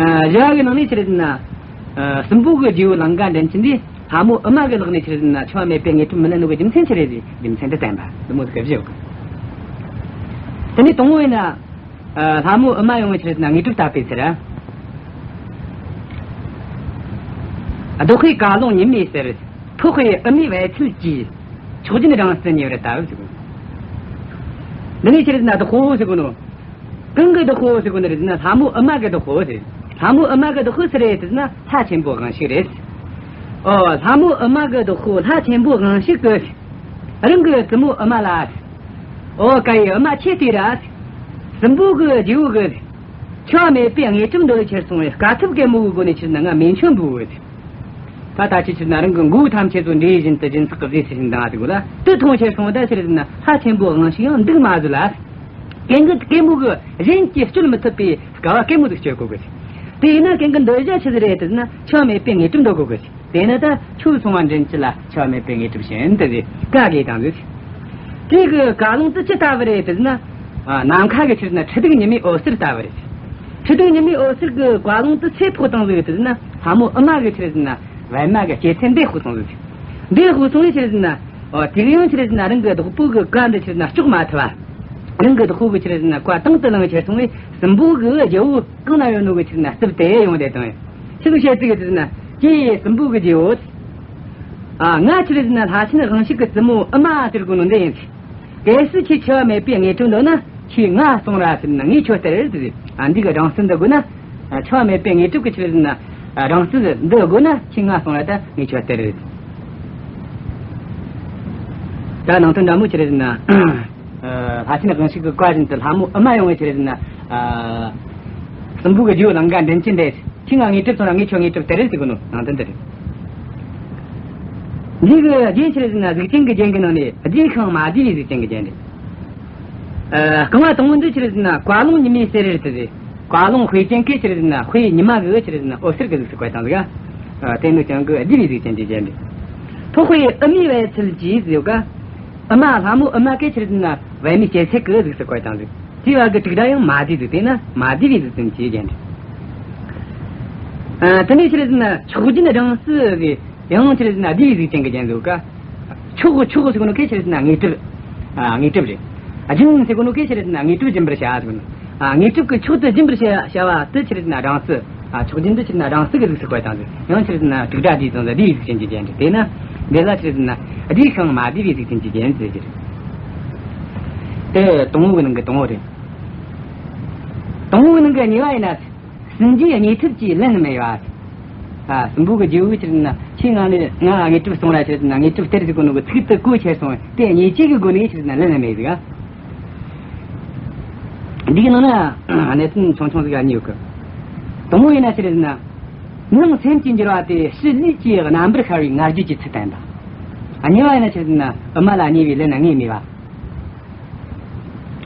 ཨ། བཞི་བ་གི་ནང་ནས་ཆི་རེད་ཟེར་ན། ཨ། སྲིན་པོ་གི་རྗེ་བོ་ལང་ཀ་མགྲིན་བཅུ་འདི་ལྷ་མོ་ཨུ་མ་གི་ལག་ནས་ཆི་རེད་ཟེར་ན་འཆི་བ་མེད་པའི་དངོས་གྲུབ་མི་ལེན་ནོ་གི་རྒྱུ་མཚན་ཆི་རེད་ཟེར། རྒྱུ་མཚན་འདི་བསྟན་པ་འདི་མོ་ཟིག་གི་བཞི་ཡོད་གི། དེ་ནས་དང་པོ་ཡིན་ན། ཨ། ལྷ་མོ་ཨུ་མ་ཡོང་བའི་ཆི་རེད་ཟེར་ན་དངོས་གྲུབ་བཏབ་པའི་ཚེ་ར། བདག་པོས་བཀའ་ལུང་ཉི་མའི་ཟེར། ཐོགས་པས་ཨུ་མའི་བལ་ཚལ་གྱི། མཆོག་སྦྱིན་སྦྲང་རྩི་ཉེ་བར་བཏབ་ཟེར་གོ། འདི་ནས་ཆི་རེད་ཟེར་ན་བདག་པོ་ཟེར་གོ་ནོ། གང་གི་བདག་པོ་ཟེར་གོ་ནི་རེད་ཟེར་ན་ལྷ་མོ་ཨུ་མ་གི་བདག་པོ་ཟེར། ལྷ་མོ་ཨུ་མ་གི་བདག་པོ་སུ་རེད་ཟེར་ན་ལྷ་ཆེན་པོ་དབང་ཕྱུག་རེད། ཨོ། ལྷ་མོ་ཨུ་མ་གི་བདག་པོ་ལྷ་ཆེན་པོ་དབང་ཕྱུག་གི། རང་གི་བཙུན་མོ་ཨུ་མ་ལ། ཨོ། ཀ་ཡེ་ཨུ་མ་ཁྱེད་དེ་ར། སྲིན་པོ་གི་རྗེ་བོ་གི། འཆི་བ་མེད་པའི་དངོས་གྲུབ་འདོད་ལ་ཁྱེར་སོང་བའི་དཀའ་ཐུབ་གེ་མོ་གི་སྒོ་ནས་ཆི་རེད་ཟེར་ན་ང་མེ་མཆོད་འབུལ་བོ་ཟེར། ད་ད་ཅི་ཆི་རེད་ཟེར་ན་རང་གི་མགོ་བོ་ཐམས་ཅད་ཚོ་འདྲེ་བཞིན་དུ་སྦྱིན་སྲེག་གི་རྫས་སུ་བྱིན་དང་ཟེར་གོ་ལ། དེ་མཐོང་ཁྱེར་སོང་བ་ད་ཆི་རེད་ཟེར་ན་ལྷ་ཆེན་པོ་དབང་ཕྱུག་ཡང་འདུག་མ་བཟོད་ལ། གན་གི་གེ་མོ་གི་གཞན་གྱིས་སྤྱོད་མི་ཐུབ་པའི་དཀའ་བ་གེ་མོ་ཟིག་སྤྱོད་གོ་གི། དེ་ཡིན་ན་གན་གི་འདོད་བྱ་ཆི་ཟིག་རེད་ཟེར་ན་འཆི་བ་མེད་པའི་དངོས་གྲུབ་འདོད་གོ་གི། དེ་ནི་ད་ཁྱོད་སོང་བ་མགྲིན་བཅུ་ལ་འཆི་བ་མེད་པའི་དངོས་གྲུབ་བྱིན་ཏེ་ཟེར་བཀའ་བསྒོས་དང་ཟེར། དེ་གི་བཀའ་ལུང་དེ་ཅི་ལྟ་བུ་རེད་ཟེར་ན། ནམ་མཁའ་གི་ཆི་རེད་ཟེར་ན་ཁྲི་གདུགས་ཉི་མའི་འོད་ཟེར་ལྟ་བུ་རེད། ཁྲི་གདུགས་ཉི་མའི་འོད་ཟེར་གི་བཀའ་ལུང་དེ་ཚེ་ཕོག་བཏང་ཟིག་ཟེར་ན་ལྷ་མོ་ཨུ་མ་གི་ཆི་རེད་ཟེར་ན་པད་མ་གི་སྐྱེད་ཚལ་འདི་ཕོག་སོང་ཟིག། འདི་ཕོག་སོང་བས་ཆི་རེད་ཟེར་ན། ཨོ། དེ་གི་ཡང་ཆི་རེད་ཟེར་ན་རང་གི་བདག་པོ་གི་བཀའ་འདི་ཆི་རེད་ཟེར་ན་གཅོག་མ་ཐུབ་བ། རང་གི་བདག་པོ་གི་ཆི་རེད་ཟེར་ན་བཀའ་དང་དུ་བླངས་ཁྱེར་སོང་བས་སྲིན་པོ་གི་རྒྱལ་པོ་གང་ན་ཡོད་ནོ་གི་ཆི་རེད་ཟེར་ན་རྩིབ་དེ་ཡོང་བསྡད་བཏང་བས། ཆི་ཟིག་བཤད་ཟིག་ཟེར་ན། ཀྱེ་སྲིན་པོ་གི་རྗེ་བོ། ཨ། ང་ཆི་རེད་ཟེར་ན་ལྷ་ཆེན་དབང་ཕྱུག་གི་བཙུན་མོ་ཨུ་མ་ཟེར་གོ་ནོ་འདི་ཡིན། གལ་སྲིད་ཁྱེད་འཆི་བ་མེད་པའི་དངོས་གྲུབ་འདོད་ན་ཁྱེད་ང་སོང་ར་ཟེར་ན་ངས་ཁྱོད་སྟེར་ཟེར། ཨ། འདི་གི་སྦྲང་རྩི་འདི་དགོས་ན། འཆི་བ་མེད་པའི་དངོས་གྲུབ་ཀྱི་ཆི་རེད་ཟེར་ན་སྦྲང་རྩི་འདི་དགོས་ན་ཁྱེད་ང་སོང་ར་ད་ངས་ཁྱོད་སྟེར་ཟེར། ད་ནང་དོན་འདྲ་མོ་ཆི་རེད་ཟེར་ན། ལྷ་ཆེན་དབང་ཕྱུག་གི་བཀའ་བཞིན་དུ་ལྷ་མོ་ཨུ་མ་ཡོང་བས་ཆི་རེད་ཟེར་ན། སྲིན་པོ་གི་རྗེ་བོ་ལང་ཀ་མགྲིན་བཅུ་འདི། ཁྱེད་ང་དངོས་གྲུབ་སོང་ན་ངས་ཁྱོད་དངོས་གྲུབ་སྟེར་རེ་ཟེར་གོ་ནོ་ནང་དོན་འདི་རེད། འདི་གི་རྒྱན་ཆི་རེད་ཟེར་ན་གཟུགས་ཅན་གྱི་རྒྱན་གྱི་ནང་ནས་བསྡུས་ཤིང་མ་བསྡུས་པའི་གཟུགས་ཅན་གྱི་རྒྱན་རེད། ཨ། རྐང་བ་དང་པོ་འདི་ཆི་རེད་ཟེར་ན་བཀའ་ལུང་ཉི་མའི་ཟེར་རེད་དེ་རེད། བཀའ་ལུང་དཔེ་ཅན་གྱི་ཆི་རེད་ཟེར་ན་དཔེ་ཉི་མ་གི་ཆི་རེད་ཟེར་ན་འོད་ཟེར་གྱི་གཟུགས་སུ་བཀོད་བཏང་ཟིག། ཨ། དེ་ནི་ཀྱང་གི་བསྡུས་པའི་གཟུགས་ཅན་གྱི་རྒྱན་རེད། ཐོགས་པས་ཨུ་མའི་བལ་ཚལ་གྱི་ཟེར་ཡོད་ཀ། ཨུ་མ་ལྷ་མོ་ཨུ་མ་གི་ཆི་རེད་ཟེར་ན་བལ་མོའི་སྐྱེད་ཚལ་གྱི་གཟུགས་སུ་བཀོད་བཏང་ཟིག། དེའི་བར་གྱི་དྲུག་སྒྲ་ཡང་མ་བསྡུས་འདུག། དེས་ན་མ་བསྡུས་པའི་གཟུགས་ཅན་གྱི་རྒྱན་རེད། ཨ། དེ་ནས་ཆི་རེད་ཟེར་ན་མཆོག་སྦྱིན་སྦྲང་རྩི་ཟེར་ཡང་ཆི་རེད་ཟེར་ན་བསྡུས་པའི་གཟུགས་ཅན་གྱི་རྒྱན་འདུག་ག། མཆོག་མཆོག་ཟེར་གོ་ནོ་གན་ཆི་རེད་ཟེར་ན་དངོས་གྲུབ། ཨ། དངོས་གྲུབ་རེད། ཨ། སྦྱིན་ཟེར་གོ་ནོ་གན་ཆི་རེད་ཟེར་ན་དངོས་གྲུབ་སྦྱིན་པར་བྱ་ཟེར་གོ་ནོ། ཨ། དངོས་གྲུབ་ཀྱི་མཆོག་ཏུ་སྦྱིན་པར་བྱ་བྱ་བ་དེ་ཆི་རེད་ཟེར་ན་སྦྲང་རྩི། ཨ། མཆོག་སྦྱིན་དེ་ཆི་རེད་ཟེར་ན་སྦྲང་རྩི་གི་གཟུགས་སུ་བཀོད་བཏང་ཟིག། ཡང་ཆི་རེད་ཟེར་ན་དྲུག་སྒྲ་བསྡུས་བཏང་ཟིག། བསྡུས་པའི་གཟུགས་ཅན་གྱི་རྒྱན་རེད། དེས་ན་འདི་ལ་ཆི་རེད་ཟེར་ན་བསྡུས་ཤིང་མ་བསྡུས་པའི་གཟུགས་ཅན་གྱི་རྒྱན་ཟེར་གྱི་རེད། དེ་དང་པོ་གི་ནང་གི་དང་པོ་རེད། དང་པོ་གི་ནང་གི་གཉིས་པ་ཡིན་ན། སྲིན་རྗེའི་དངོས་གྲུབ་ཀྱིས་ལེན་མི་ཡོང་། ཨ། སྲིན་པོ་གི་རྗེ་བོ་ཆི་རེད་ཟེར་ན་ཁྱེད་ང་ནི་ང་དངོས་གྲུབ་སོང་ར་ཆི་རེད་ཟེར་ན་དངོས་གྲུབ་སྟེར་ཟེར་གོ་ནོ་གི་ཚིག་དེ་གོ་ཁྱེར་སོང་། དེ་ཉེས་ཅན་གྱི་སྒོ་ནས་ཆི་རེད་ཟེར་ན་ལེན་ནི་མེད་ཟིག། ཨ། འདི་གི་ནང་ན་གནད་དོན་ཆུང་ཆུང་ཟིག་གཉིས་ཡོད་གི། དང་པོ་ཡིན་ན་ཆི་རེད་ཟེར་ན། ནང་སེམས་ཀྱི་འགྱུར་བ་དེ་ཕྱི་ལུས་ཀྱི་རྣམ་པར་ཤར་བའི་ང་རྒྱལ་གྱི་ཚུལ་བསྟན་པ། ཨ། གཉིས་པ་ཡིན་ན་ཆི་རེད་ཟེར་ན་ཨུ་མ་ལ་ཉེས་པའི་ལེན་ན་ངེས་མེད་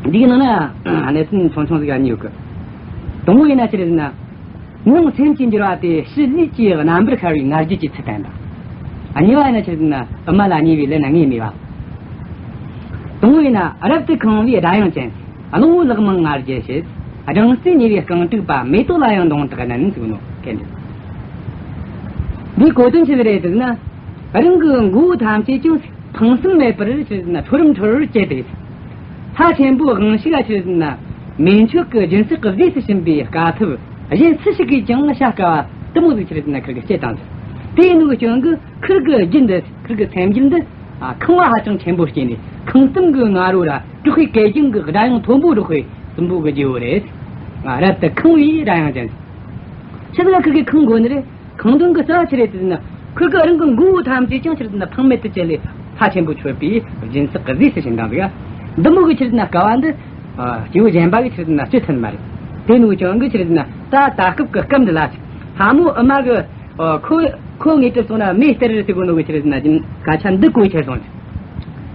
པ། འདི་གི་ནང་ན་གནད་དོན་ཆུང་ཆུང་ཟིག་གཉིས་ཡོད་གི། དང་པོ་ཡིན་ན་ཆི་རེད་ཟེར་ན། ནང་སེམས་ཀྱི་འགྱུར་བ་དེ་ཕྱི་ལུས་ཀྱི་རྣམ་པར་ཤར་བའི་ང་རྒྱལ་གྱི་ཚུལ་བསྟན་པ། ཨ། གཉིས་པ་ཡིན་ན་ཆི་རེད་ཟེར་ན་ཨུ་མ་ལ་ཉེས་པའི་ལེན་ན་ངེས་མེད་པ། དང་པོ་ཡིན་ན་རབ་ཏུ་ཁེངས་པའི་སྒྲ་དབྱངས་ཅན། གླང་པོ་ལག་མང་ང་རྒྱལ་བྱེད། སྦྲང་རྩིས་མྱོས་པའི་རྐང་དྲུག་པ། མེ་ཏོག་ལ་ཡང་མདུང་དག་བསྣུན་ཟེར་གོ་ནོ་གན་རེད། འདིའི་གོ་དོན་ཆི་ཟིག་རེད་ཟེར་ན། རང་གི་མགོ་བོ་ཐམས་ཅད་ཀྱང་ཕངས་སེམས་མེད་པར་ཆི་རེད་ཟེར་ན་ཁྲོ་རུམ་ཁྲོ་རུ་བྱས་ཏེ། ལྷ་ཆེན་པོ་དབང་ཕྱུག་ལ་ཆི་རེད་ཟེར་ན་མེ་མཆོད་ཀྱི་སྦྱིན་སྲེག་གི་རྫས་སུ་བྱིན་པའི་དཀའ་ཐུབ། གཞན་སུ་ཞིག་གིས་ཀྱང་བྱ་དཀའ་བ་དེ་མོ་ཟིག་ཆི་རེད་ཟེར་ན་ཁིར་གིས་སྤྱད་བཏང་ཟིག། དེ་ཡིན་ནོ་གི་རྐྱེན་གིས་ཁིར་གི་རྒྱུད་འདི། ཁིར་གི་སེམས་རྒྱུད་འདི། ཨ། ཁེངས་པ་ཧ་ཅང་ཆེན་པོ་སྐྱེས་ནས། ཁེངས་གཏམ་གི་ང་རོ་ར་དྲག་པོའི་གད་རྒྱངས་གི་སྒྲ་དབྱངས་མཐོན་པོ་སྒྲོག་པའི་སྲིན་པོ་གི་རྗེ་བོ་རེད། ཨ། རབ་ཏུ་ཁེངས་པའི་སྒྲ་དབྱངས་ཅན། ཆི་ཟིག་ལ་ཁིར་གི་ཁེངས་དགོས་ནི་རེད། ཁེངས་དོན་གི་རྩ་བ་ཆི་རེད་ཟེར་ན། ཁིར་གི་རང་གི་མགོ་བོ་ཐམས་ཅད་ཀྱང་ཆི་རེད་ཟེར་ན་ཕངས་མེད་དུ་བཅད་ལས་ལྷ་ཆེན་པོ་མཆོད་པའི་སྦྱིན་སྲེག་གི་རྫས་སུ་བྱིན་བཏང་ཟིག། འདི་མོ་གི་ཆི་རེད་ཟེར་ན་དཀའ་བ་འདི། ཨ། སྐྱེ་བོ་གཞན་པ་གིས་ཆི་རེད་ཟེར་ན་སྤྱོད་ཐུབ་ནི་མ་རེད། དེ་ནོ་གི་རྐྱེན་གིས་ཆི་རེད་ཟེར་ན་ད་ད་སྐབས་ཀྱི་སྐབས་འདི་ལ། ལྷ་མོ་ཨུ་མ་གི། ཨོ། ཁོ་ཁོ་དངོས་གྲུབ་སོང་ན་མེ་སྟེར་ཟེར་གོ་ནོ་གི་ཆི་རེད་ཟེར་ན་རྒྱུ་སྐད་ཆ་འདི་གོ་ཁྱེར་སོང་།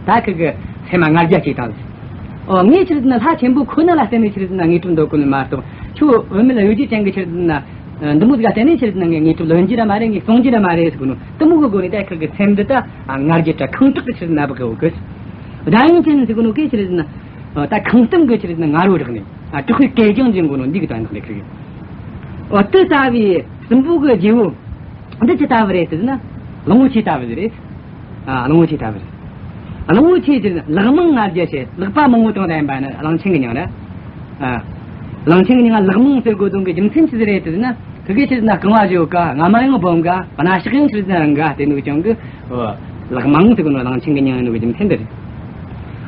ད་ཁིར་གི་སེམས་མ་ང་རྒྱལ་སྐྱེས་བཏང་། ཨོ། ངས་ཆི་རེད་ཟེར་ན་ལྷ་ཆེན་པོ་ཁོ་ན་ལ་བརྟེན་ནས་ཆི་རེད་ཟེར་ན་དངོས་གྲུབ་འདོད་གོ་ནི་མ་གཏོགས། ཁྱོད་བུད་མེད་གཡོ་སྒྱུ་ཅན་གི་ཆི་རེད་ཟེར་ན། ཨ། འདི་མོ་ཟིག་ལ་བརྟེན་ནས་ཆི་རེད་ཟེར་ན་ངས་དངོས་གྲུབ་ལོན་རྒྱུ་ར་མ་རེད། ངས་སློང་རྒྱུ་ར་མ་རེད་ཟེར་གོ་ནོ། དེ་མོ་གི་སྒོ་ནས་ད་ཁིར་གི་སེམས་འདི་ད། ཨ། ང་རྒྱལ་དྲ་ཁེངས་དྲེགས་གི་ཆི་རེད་ཟེར་ན་སྦག་གི་ཡོད་གི། སྒྲ་དབྱངས་ཅན་ཟེར་གོ་ནོ་གི་ཆི་རེད་ཟེར་ན། ཨ། ད་ཁེངས་གཏམ་གི་ཆི་རེད་ཟེར་ན་ང་རོ་རག་ནས། ཨ། དྲག་པོའི་གད་རྒྱངས་ཅན་གོ་ནོ་འདི་གི་དོན་དག་ལས་ཁིར་གི། ཨོ། དེ་ལྟ་བུའི་སྲིན་པོ་གི་རྗེ་བོ། འདི་ཅི་ལྟ་བུ་རེད་ཟེར་ན། གླང་པོ་ཆེ་ལྟ་བུ་རེད། ཨ། གླང་པོ་ཆེ་ལྟ་བུ་རེད། གླང་པོ་ཆེ་ཟེར་ན་ལག་མང་ང་རྒྱལ་ཆེ། ལག་པ་མང་པོ་དང་ལྡན་པ་ནི་གླང་ཆེན་གི་མྱིང་རེད། ཨ། གླང་ཆེན་གི་མྱིང་ང་ལག་མང་ཟེར་དགོས་དོན་གི་རྒྱུ་མཚན་ཅི་ཟིག་རེད་ཟེར་ན། ཁིར་གེ་ཆི་རེད་ཟེར་ན་རྐང་བ་བཞི་ཡོད་ག། རྔ་མ་ཡང་སྦོམ་ག། སྣ་ཞགས་ཡང་ཆི་རེད་ཟེར་ན་རིང་ག། དེ་ནོ་གི་རྐྱེན་གིས། ཨོ། ལག་མང་ཟེར་གོ་ནོ་གླང་ཆེན་གི་མྱིང་ཡིན་ནོ་གི་རྒྱུ་མཚན་འདི་རེད།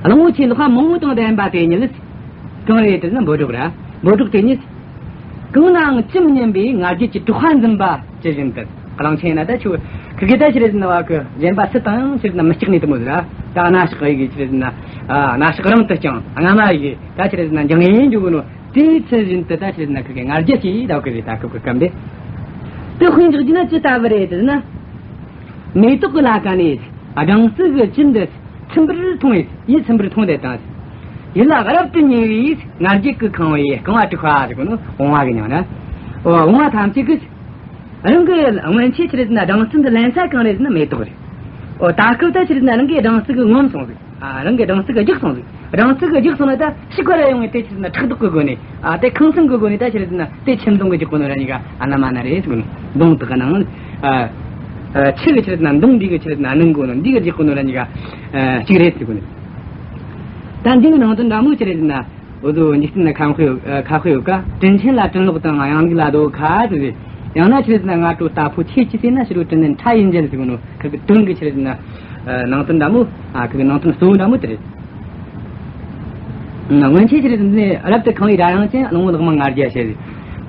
གླང་པོ་ཆེ་ལག་པ་མང་པོ་དང་ལྡན་པ་དེ་ཉིད་གང་རེད་ཟེར་ན་འབོད་སྒྲོགས་ར། འབོད་སྒྲོགས་དེ་ཉིད། གང་ལའང་ཅི་མི་སྙམ་པའི་ང་རྒྱལ་གྱི་དྲེགས་པ་འཛིན་པ་ཇི་བཞིན་དུ། གླང་ཆེན་ན་ད་ཁྱོད་ཁིར་གེ་ད་ཆི་རེད་ཟེར་ན་བ་གི་གཞན་པ་སུ་དང་ཡང་ཆི་རེད་ཟེར་ན་མི་སྐྲག་ནི་དེ་མོ་ཟིག་ར། ད་སྣ་ཞགས་ཡི་གེ་ཆི་རེད་ཟེར་ན། ཨ། སྣ་ཞགས་རིང་དུ་བརྐྱངས། རྔ་མ་ཡི་གེ་ད་ཆི་རེད་ཟེར་ན་འགྱིང་ངེ་འགྱོ་གོ་ནོ། དེའི་ཚུལ་བཞིན་དུ་ད་ཆི་རེད་ཟེར་ན་ཁིར་གེ་ང་རྒྱལ་གྱིས་ད་གི་རེད། ད་སྐབས་ཀྱི་སྐབས་འདི། དེ་དཔེ་འཇོག་རྒྱུ་ན་ཅི་ལྟ་བུ་རེད་ཟེར་ན། མེ་ཏོག་གི་ལ་ཀ་ནས་སྦྲང་རྩི་གི་བཅུད་འདི་ཚིམ་པར་འཐུང་བས། ཡིད་ཚིམ་པར་འཐུང་སྟེ་དང་། ཡིད་ལ་རབ་ཏུ་ཉེ་བའི་ང་རྒྱལ་གྱིས་ཁེངས་པའི་རྐང་བ་དྲུག་པ་ཟེར་གོ་ནོ་བུང་བ་གི་མྱིང་ན། ཨོ། བུང་བ་ཐམས་ཅད་ཀྱིས། རང་གི་སྔོན་ཆད་ཆི་རེད་ཟེར་ན་སྦྲང་རྩི་འདི་ལེན་ས་གང་རེད་ཟེར་ན་མེ་ཏོག་རེད། ཨོ། ད་སྐབས་ད་ཆི་རེད་ཟེར་ན་རང་གི་སྦྲང་རྩི་གིས་ངོམས་སོང་ཟིག། ཨ། རང་གི་སྦྲང་རྩི་གིས་རྒྱགས་སོང་ཟིག། སྦྲང་རྩི་གིས་རྒྱགས་སོང་ན་ད་ཕྱི་ཁ་ར་ཡོང་བའི་དེ་ཆི་རེད་ཟེར་ན་ཕྲག་དོག་གི་སྒོ་ནས། ཨ། དེ་ཁེངས་སེམས་གི་སྒོ་ནས་ད་ཆི་རེད་ཟེར་ན་དེ་ཁྱིམ་སྡོང་གི་རྒྱག་གོ་ནོ་ར་གཉིས་ཀ་ཨ་ན་མ་ན་རེད་ཟེར་གོ་ནོ། མདུང་དག་གི་ནང་། ཨ། ཨ། ཆུ་གི་ཆི་རེད་ཟེར་ན་མདུང་འདི་གིས་ཆི་རེད་ཟེར་ན་གནོན་གོ་ནོ། འདི་གིས་རྒྱག་གོ་ནོ་ར་གཉིས་ཀ་ཨ་གཅིག་རེད་ཟེར་གོ་ནོ། ད་འདི་གི་ནང་དོན་འདྲ་མོ་ཆི་རེད་ཟེར་ན། འུ་ཚོ་འཇིག་རྟེན་ན་ཁ་དཔེ་ཡོད། ཨ། ཁ་དཔེ་ཡོད་ཀ། དྲིན་ཆེན་ལ་དྲིན་ལོག་དང་གཡང་ལུག་ལ་རྡོ་ཁ་ཟེར་བས། ཡང་ན་ཆི་རེད་ཟེར་ན་སྔ་དྲོ་རྟ་ཕོ་ཁྱེད་ཀྱིས་བསད་ན། ཕྱི་དྲོ་དྲིན་ལན་ཕྲ་ཡིས་འཇལ་ཟེར་གོ་ནོ། ཁིར་གི་དོན་གི་ཆི་རེད་ཟེར་ན། ཨ། ནང་དོན་འདྲ་མོ། ཨ། ཁིར་གི་ནང་དོན་གཙོ་བོ་འདྲ་མོ་དེ་རེད། སྔོན་ཆད་ཆི་རེད་ཟེར་ན་རབ་ཏུ་ཁེངས་པའི་སྒྲ་དབྱངས་ཅན། གླང་པོ་ལག་མང་ང་རྒྱལ་ཞེས།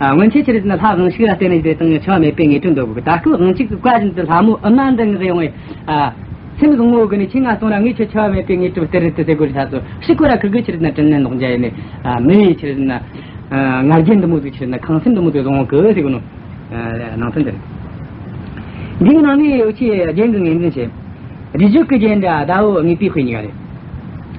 ཨ། སྔོན་ཆད་ཆི་རེད་ཟེར་ན་ལྷ་དབང་ཕྱུག་ལ་བརྟེན་ནས་བསྡད་དང་འཆི་བ་མེད་པའི་དངོས་གྲུབ་འདོད་གོ་གི། ད་སྐབས་དབང་ཕྱུག་གི་བཀའ་བཞིན་དུ་ལྷ་མོ་ཨུ་མ་འདི་ངག་ཡོང་བས། ཨ། སེམས་བཟང་ངོ་གི་ནས་ཁྱེད་ང་སོང་ར་ངས་ཁྱོད་འཆི་བ་མེད་པའི་དངོས་གྲུབ་སྟེར་རེ་དུ་ཟེར་གོ་རེ་ད་སོ་ཕྱི་ཁོ་ར་ཁིར་གི་ཆི་རེད་ཟེར་ན་དྲིན་ལན་ལོག་འཇལ་ཡིན་ནས། ཨ། མི་ཡི་ཆི་རེད་ཟེར་ན། ཨ། ང་རྒྱལ་འདི་མོ་ཟིག་ཆི་རེད་ཟེར་ན་ཁེངས་སེམས་འདི་མོ་ཟིག་བཟུང་གི་ཟེར་གོ་ནོ། ཨ། ནང་དོན་འདི་རེད། འདིའི་ནང་ནས་འུ་ཆོས་རྒྱན་གྱི་ངོས་འཛིན་བྱེད། བསྡུས་བརྗོད་ཀྱི་རྒྱན་འདྲ་ཟླ་བོ་དངོས་པོའི་དཔེ་གཉིས་ཀ་རེད།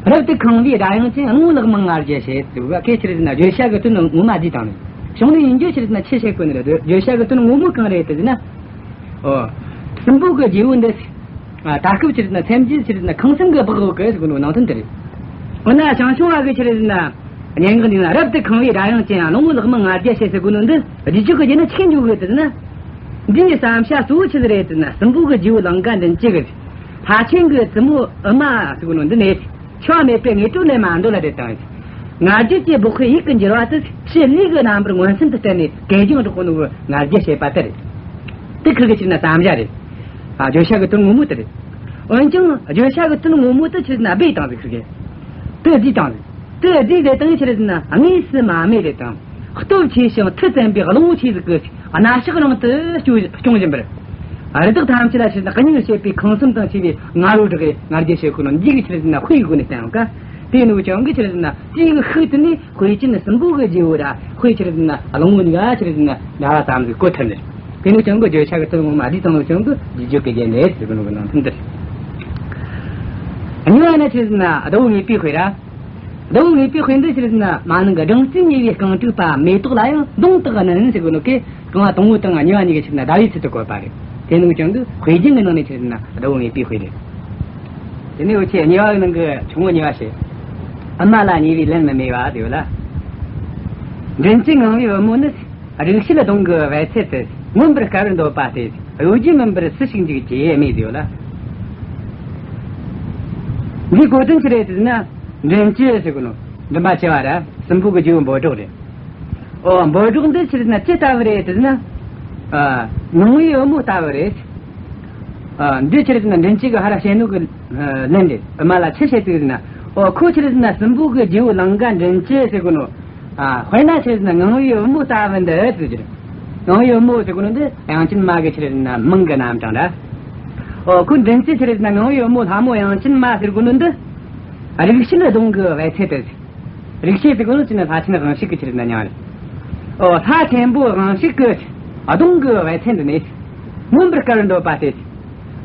རབ་ཏུ་ཁེངས་པའི་སྒྲ་དབྱངས་ཅན། གླང་པོ་ལག་མང་ང་རྒྱལ་ཞེས་ཟེར་བ་གི་ཆི་རེད་ཟེར་ན་བརྗོད་བྱ་གི་དོན་ངོ་མ་བསྡུས་བཏང་ནས། གཞུང་ནས་ཡིན་རྒྱུ་ཆི་རེད་ཟེར་ན་ཆེ་བཤད་དགོས་ནི་རེད། བརྗོད་བྱ་གི་དོན་ངོ་མ་གང་རེད་དེ་ཟེར་ན། ཨོ། སྲིན་པོ་གི་རྗེ་བོ་འདི། ཨ། ད་སྐབས་ཆི་རེད་ཟེར་ན་སེམས་རྒྱུད་ཆི་རེད་ཟེར་ན་ཁེངས་སེམས་ཀྱིས་སྦགས་ཡོད་གི་ཟེར་གོ་ནོ་ནང་དོན་དེ་རེད། འོ་ན་ཞང་ཞུང་བ་གི་ཆི་རེད་ཟེར་ན་སྙན་ངག་འདི་ན་རབ་ཏུ་ཁེངས་པའི་སྒྲ་དབྱངས་ཅན་ཡང་གླང་པོ་ལག་མང་ང་རྒྱལ་ཞེས་ཟེར་གོ་ནོ་འདི་བསྡུས་བརྗོད་ཀྱི་རྒྱན་ན་ཆི་འཇོག་གི་ཟེར་ན། འདིའི་བསམ་བྱ་གཙོ་བོ་ཆི་ཟིག་རེད་ཟེར་ན། སྲིན་པོ་གི་རྗེ་བོ་ལང་ཀ་མགྲིན་བཅུ་གིས་ལྷ་ཆེན་གྱི་བཙུན་མོ་ཨུ་མ་ཟེར་གོ་ནོ་འདི་ནས། འཆི་བ་མེད་པའི་དངོས་གྲུབ་ལེན་མ་འདོད་ལ་རེ་བཏང་། ང་རྒྱལ་གྱི་སྦགས་པའི་ཡིད་ཀྱི་འགྱུར་བ་དེ་ཕྱི་ལུས་ཀྱི་རྣམ་པར་མངོན་སུམ་དུ་བསྟན་ནས་གད་རྒྱངས་སྒྲོག་གོ་ནོ་གི་ང་རྒྱལ་བྱེད་པ་དེ་རེད། དེ་ཁིར་གི་ཆི་རེད་ན་བསམ་བྱ་རེད། ཨ། བརྗོད་བྱ་གི་དོན་ངོ་མ་དེ་རེད། འོན་ཀྱང་བརྗོད་བྱ་གི་དོན་ངོ་མ་དེ་ཆི་རེད་ན་སྦས་བཏང་ཟིག་ཁིར་གི། དེ་བསྡུས་བཏང་ཟིག། དེ་བསྡུས་ཟེར་བཏང་ཆི་རེད་ན་དངོས་སུ་མ་སྨྲས་རེ་བཏང་། སྟོབས་ཆེ་ཞིང་མཐུ་བཙན་པོའི་གླང་པོ་ཆེ་ཟིག་གིས་སྣ་ཞགས་རིང་དུ་སྐྱོ་སྐྱོང་བཞིན་པར། རི་དྭགས་ཐམས་ཅད་ལ་ཆི་རེད་ན་གཉེན་བྱེད་པའི་ཁེངས་སེམས་དང་བཅས་པའི་ང་རོ་བསྒྲགས་ནས་ང་རྒྱལ་བྱེད་ཁོ་ནོ་འདི་གི་ཆི་རེད་ན་དཔེ་ཡི་སྒོ་ནས་བསྟན་ཡོད་ཀ། དེ་ནོ་ཀྱང་གི་ཆི་རེད་ན་དེ་གི་ཤུགས་དེ་ནས་དཔེ་ཅན་སྲིན་པོ་གི་རྗེ་བོ་ར་དཔེ་ཆི་རེད་ན་གླང་པོ་གཉིས་ཀ་ཆི་རེད་ན་འདྲ་བ་ཙམ་ཟིག་གོ་ཐུབ་ནས། དེ་ནོ་ཀྱང་གི་བརྗོད་བྱ་གི་དོན་ངོ་མ་བསྡུས་བཏང་ནོ་ཀྱང་གི་བསྡུས་བརྗོད་ཀྱི་རྒྱན་རེད་ཟེར་གི་ནོ་གི་ནང་དོན་འདི་རེད། གཉིས་པ་ན་ཆི་རེད་ན་ཟླ་བོ་དངོས་པོའི་དཔེ་ར། ཟླ་བོ་དངོས་པོའི་དཔེ་འདི་ཆི་རེད་ཟེར་ན་མ་ནིང་གི་སྦྲང་རྩིས་ཉེ་བའི་རྐང་དྲུག་པ། མེ་ཏོག་ལ་ཡང་མདུང་དག་གནོན་ཟེར་གོ་ནོ་གི་རྐང་བ་དང་པོ་དང་གཉིས་པ་གཉིས་ཀ་ཆི་རེད་ན་ཟླ་བོའི་ཚུལ་དུ་བཀོད་པ་རེད། དེ་ནོ་ཀྱང་གི་དཔེ་རྒྱན་གྱི་ནང་ནས་ཆི་རེད་ཟེར་ན་ཟླ་བོ་དངོས་པོའི་དཔེ་རེད། དེ་ནས་འུ་ཆོས་གཉིས་པ་གི་ནང་གི་ཆུང་ངུ་གཉིས་པ་བཤད། ཨུ་མ་ལ་ཉེ་བའི་ལན་མི་སྨྲས་པ་དེ་ཡོད་ལ། མགྲིན་བཅུ་ངང་པའི་བུ་མོ་ནི། རིགས་ཤེས་གདོང་གི་བལ་ཚེ་དེ། མངོན་པར་དཀའ་བར་འདོད་པ་སྟེ། གཡོ་སྒྱུ་མིན་པར་སུ་ཞིག་འཇུག་ཅེས་སྨྲས་ཏེ་ཡོད་ལ། འདིའི་གོ་དོན་ཆི་རེད་ཟེར་ན། མགྲིན་བཅུ་ཟེར་གོ་ནོ། མགྲིན་པ་བཅུ་བ་ར་སྲིན་པོ་གི་རྗེ་བོ་འབོད་སྒྲོགས་རེད། ཨོ་འབོད་སྒྲོག་འདི་ཆི་རེད་ཟེར་ན་ཅི་ལྟ་བུ་རེད་ཟེར་ན། ཨ་ངང་པའི་བུ་མོ་ལྟ་བུ་རེད། ཨ་འདི་ཆི་རེད་ཟེར་ན་མགྲིན་བཅུ་གི་ཧ་ར་བཤད་ནོ་གི་ལན་རེད། ཨུ་མ་ལ་ཆི་བཤད་ཟིག་ཟེར་ན། ཨོ་ཁོ་ཆི་རེད་ཟེར་ན་སྲིན་པོ་གི་རྗེ་བོ་ལང་ཀ་མགྲིན་བཅུ་ཟེར་གོ་ནོ། ཨ་དཔེར་ན་ཆི་རེད་ཟེར་ན་ངང་པའི་བུ་མོ་ལྟ་བུ་འདི་ཟེར་གི་རེད། ངང་པའི་བུ་མོ་ཟེར་གོ་ནོ་འདི་དབྱངས་ཅན་མ་གི་ཆི་རེད་ཟེར་ན་མིང་གི་རྣམ་གྲངས་ར། ཨོ་ཁོ་མགྲིན་བཅུ་ཆི་རེད་ཟེར་ན་ངང་པའི་བུ་མོ་ལྷ་མོ་དབྱངས་ཅན་མ་ཟེར་གོ་ནོ་འདི། རིག་བྱེད་གདོང་གི་བལ་ཚེ་དེ། རིག་བྱེད་ཟེར་གོ་ནོ་ཅི་ན་ལྷ་ཆེན་དབང་ཕྱུག་གི་ཆི་རེད་ཟེར་ན་མྱིང་རེད། ཨོ་ལྷ་ཆེན་པོ་དབང་ཕྱུག་གི་གདོང་གི་བལ་ཚེ་འདི་ནས། མངོན་པར་དཀར་བར་འདོད་པ་སྟེ།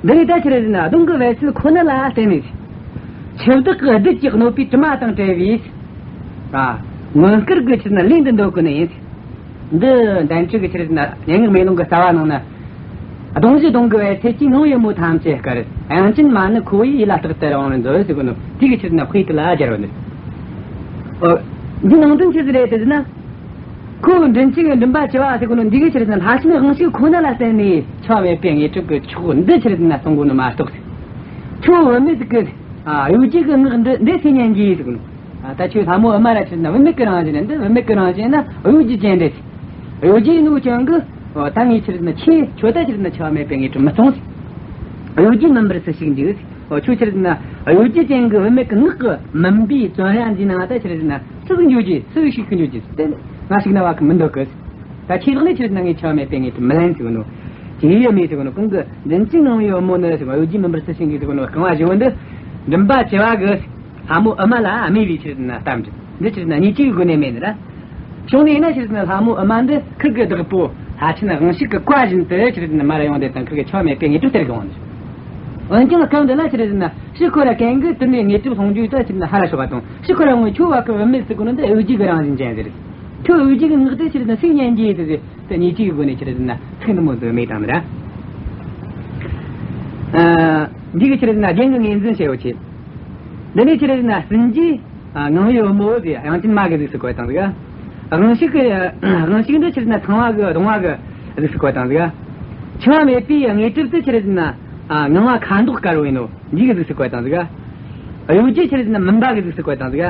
འདི་ནི་ད་ཆི་རེད་ཟེར་ན་གདོང་གི་བལ་ཚེ་ཁོ་ན་ལ་བརྟེན་ནས། ཆུ་བདག་གི་བདུད་ཀྱིས་གནོད་པའི་དྲི་མ་དང་བྲལ་བའི། ཨ། མངོན་དཀར་གྱི་ཆི་རེད་ཟེར་ན་ལུས་འདི་འདོད་གོ་ནི་ཡིན། འདི་འདན་ཆོས་ཀྱི་ཆི་རེད་ཟེར་ན་སྙན་ངག་མེ་ལོང་གི་རྩ་བ་ནང་ན། གདོང་བཞི་གདོང་གི་བལ་ཚེ་གཅིག་ངང་པའི་བུ་མོ་ཐམས་ཅད་དཀར། དབྱངས་ཅན་མ་ནི་ཁོ་བོ་ཡི་ཡིད་ལ་རྟག་ཏུ་རང་དབང་མཛོད་ཟེར་གོ་ནོ་དེ་གི་ཆི་རེད་ཟེར་ན་དཔེ་དེ་ལ་སྦྱར་བ་ནི། ཨོ། འདི་ནང་དོན་ཆི་ཟིག་རེད་ཟེར་ན། ཁོ་མགྲིན་བཅུ་གི་མགྲིན་པ་བཅུ་པ་ཟེར་གོ་ནོ་འདི་གི་ཆི་རེད་ཟེར་ན་ལྷ་ཆེན་དབང་ཕྱུག་ཁོ་ན་ལ་བརྟེན་ནས་འཆི་བ་མེད་པའི་དངོས་གྲུབ་ཀྱི་མཆོག་འདི་ཆི་རེད་ཟེར་ན་གསུང་གོ་ནོ་མ་གཏོགས། ཁྱོད་བུད་མེད་ཟིག་གི། ཨ་གཡོ་སྒྱུ་གི་ངག་འདི་འདི་སུས་ཉན་རྒྱུ་ཟེར་གོ་ནོ། ཨ་ད་ཁྱོད་ལྷ་མོ་ཨུ་མ་ར་ཆི་རེད་ཟེར་ན་བུད་མེད་ཀྱི་རང་བཞིན་ནི་འདི་བུད་མེད་ཀྱི་རང་བཞིན་ན་གཡོ་སྒྱུ་ཅན་རེད། གཡོ་སྒྱུ་ཡིན་ནོ་ཅན་གི། ཨོ་ད་ངས་ཆི་རེད་ཟེར་ན་ཁྱེད་ཁྱོད་ད་ཆི་རེད་ཟེར་ན་འཆི་བ་མེད་པའི་དངོས་གྲུབ་མི་གཏོང་ཟེར། གཡོ་སྒྱུ་མིན་པར་སུ་ཞིག་འཇུག་ཟེར། ཨོ་ཁྱོད་ཆི་རེད་ཟེར་ན་གཡོ་སྒྱུ་ཅན་གི་བུད་མེད་ཀྱི་ངག་གི་མུན་པའི་བཙོན་ར་འདི་ནང་ད་ཆི་རེད་ཟེར་ན་སུ་ཟིག་འགྱོ་རྒྱུ་སུ་ཞིག་གི་འགྱོ་རྒྱུ་ཟེར། དེ་ང་ཞིག་ན་བ་གི་མི་འདོད་གི་ཟེར། ད་ཁྱེད་ལག་ནས་ཆི་རེད་ཟེར་ན་ངས་འཆི་བ་མེད་པའི་དངོས་གྲུབ་མི་ལེན་ཟེར་གོ་ནོ། ཅི་ཡོད་མེད་ཟེར་གོ་ནོ་གང་གི་མགྲིན་བཅུ་ངང་པའི་བུ་མོ་ནི་ཟེར་གོ་གཡོ་སྒྱུ་མིན་པར་སུ་ཞིག་འཇུག་ཟེར་གོ་ནོ་རྐང་བ་བཞི་བོ་འདི། མགྲིན་པ་བཅུ་པ་གི། ལྷ་མོ་ཨུ་མ་ལ་སྨྲས་པའི་ཆི་རེད་ཟེར་ན་གཏམ་རེད། འདི་ཆི་རེད་ཟེར་ན་ཉེས་ཅན་གྱི་སྒོ་ནས་སྨྲས་ནི་ར། བྱུང་ནས་ན་ཆི་རེད་ཟེར་ན་ལྷ་མོ་ཨུ་མ་འདི་ཁིར་གི་བདག་པོ་ལྷ་ཆེན་དབང་ཕྱུག་གི་བཀའ་བཞིན་དུ་ཆི་རེད་ཟེར་ན་མར་ཡོང་དེ་དང་ཁིར་གི་འཆི་བ་མེད་པའི་དངོས་གྲུབ་སྟེར་གི་འོང་ནི། འོན་ཀྱང་སྐབས་འདི་ལ་ཆི་རེད་ཟེར་ན་ཕྱིར་ཁོ་ར་གན་གི་དེ་ནས་དངོས་གྲུབ་སློང་རྒྱུ་ད་ཆི་རེད་ཟེར་ན་ཧ་ར་ཤོག་པ་དང་ཕྱིར་ཁོ་ར་ངོས་ཁྱོད་བ་གི་བུད་མེད་ཟེར་གོ་ནོ་འདི་གཡོ་སྒྱུ་གི་རང་བཞིན་ཅན་ཟེར། ཁྱོད་གཡོ་སྒྱུ་གི་ངག་དེ་ཆི་རེད་ཟེར་ན་སུས་ཉན་རྒྱུ་ཟེར་ཟེར། དེ་ཉེས་ཅན་གྱི་སྒོ་ནས་ཆི་རེད་ཟེར་ན་ཚིག་འདི་མོ་ཟིག་སྨྲས་བཏང་ནི་ར། ཨ། འདི་གི་ཆི་རེད་ཟེར་ན་རྒྱན་གྱི་ངོས་འཛིན་བྱེད་ཡོད་ཆེ། འདི་ནས་ཆི་རེད་ཟེར་ན་སྲིན་རྗེ། ཨ། ངང་པའི་བུ་མོ་ཟེར་དབྱངས་ཅན་མ་གི་གཟུགས་སུ་བཀོད་བཏང་ཟིག་དབང་ཕྱུག་གི། དབང་ཕྱུག་འདི་ཆི་རེད་ཟེར་ན་ཚངས་པ་གི་གདོང་པ་གི་གཟུགས་སུ་བཀོད་བཏང་ཟིག་འཆི་བ་མེད་པའི་དངོས་གྲུབ་དེ་ཆི་རེད་ཟེར་ན། ཨ། ངང་པ་ཁ་མདོག་དཀར་བོ་ཡིན་ནོ་འདི་གི་གཟུགས་སུ་བཀོད་བཏང་ཟིག་གཡོ་སྒྱུ་ཆི་རེད་ཟེར་ན་མུན་པ་གི་གཟུགས་སུ་བཀོད་བཏང་ཟིག་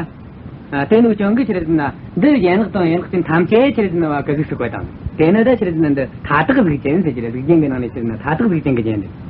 ཨ། དེ་ནོ་ཅན་གི་ཆི་རེད་ཟེར་ན་འདི་ཡན་ལག་དང་ཡན་ལག་ཅན་ཐམས་ཅད་ཆི་རེད་ཟེར་ན་བ་གི་གཟུགས་སུ་བཀོད་བཏང་། དེ་ནི་ད་ཆི་རེད་ཟེར་ན་འདི་མཐའ་དག་གཟུགས་ཅན་ཟེར་གི་རེད། གཟུགས་ཅན་གི་ནང་ནས་ཆི་རེད་ཟེར་ན་མཐའ་དག་གཟུགས་ཅན་གི་རྒྱན་རེད།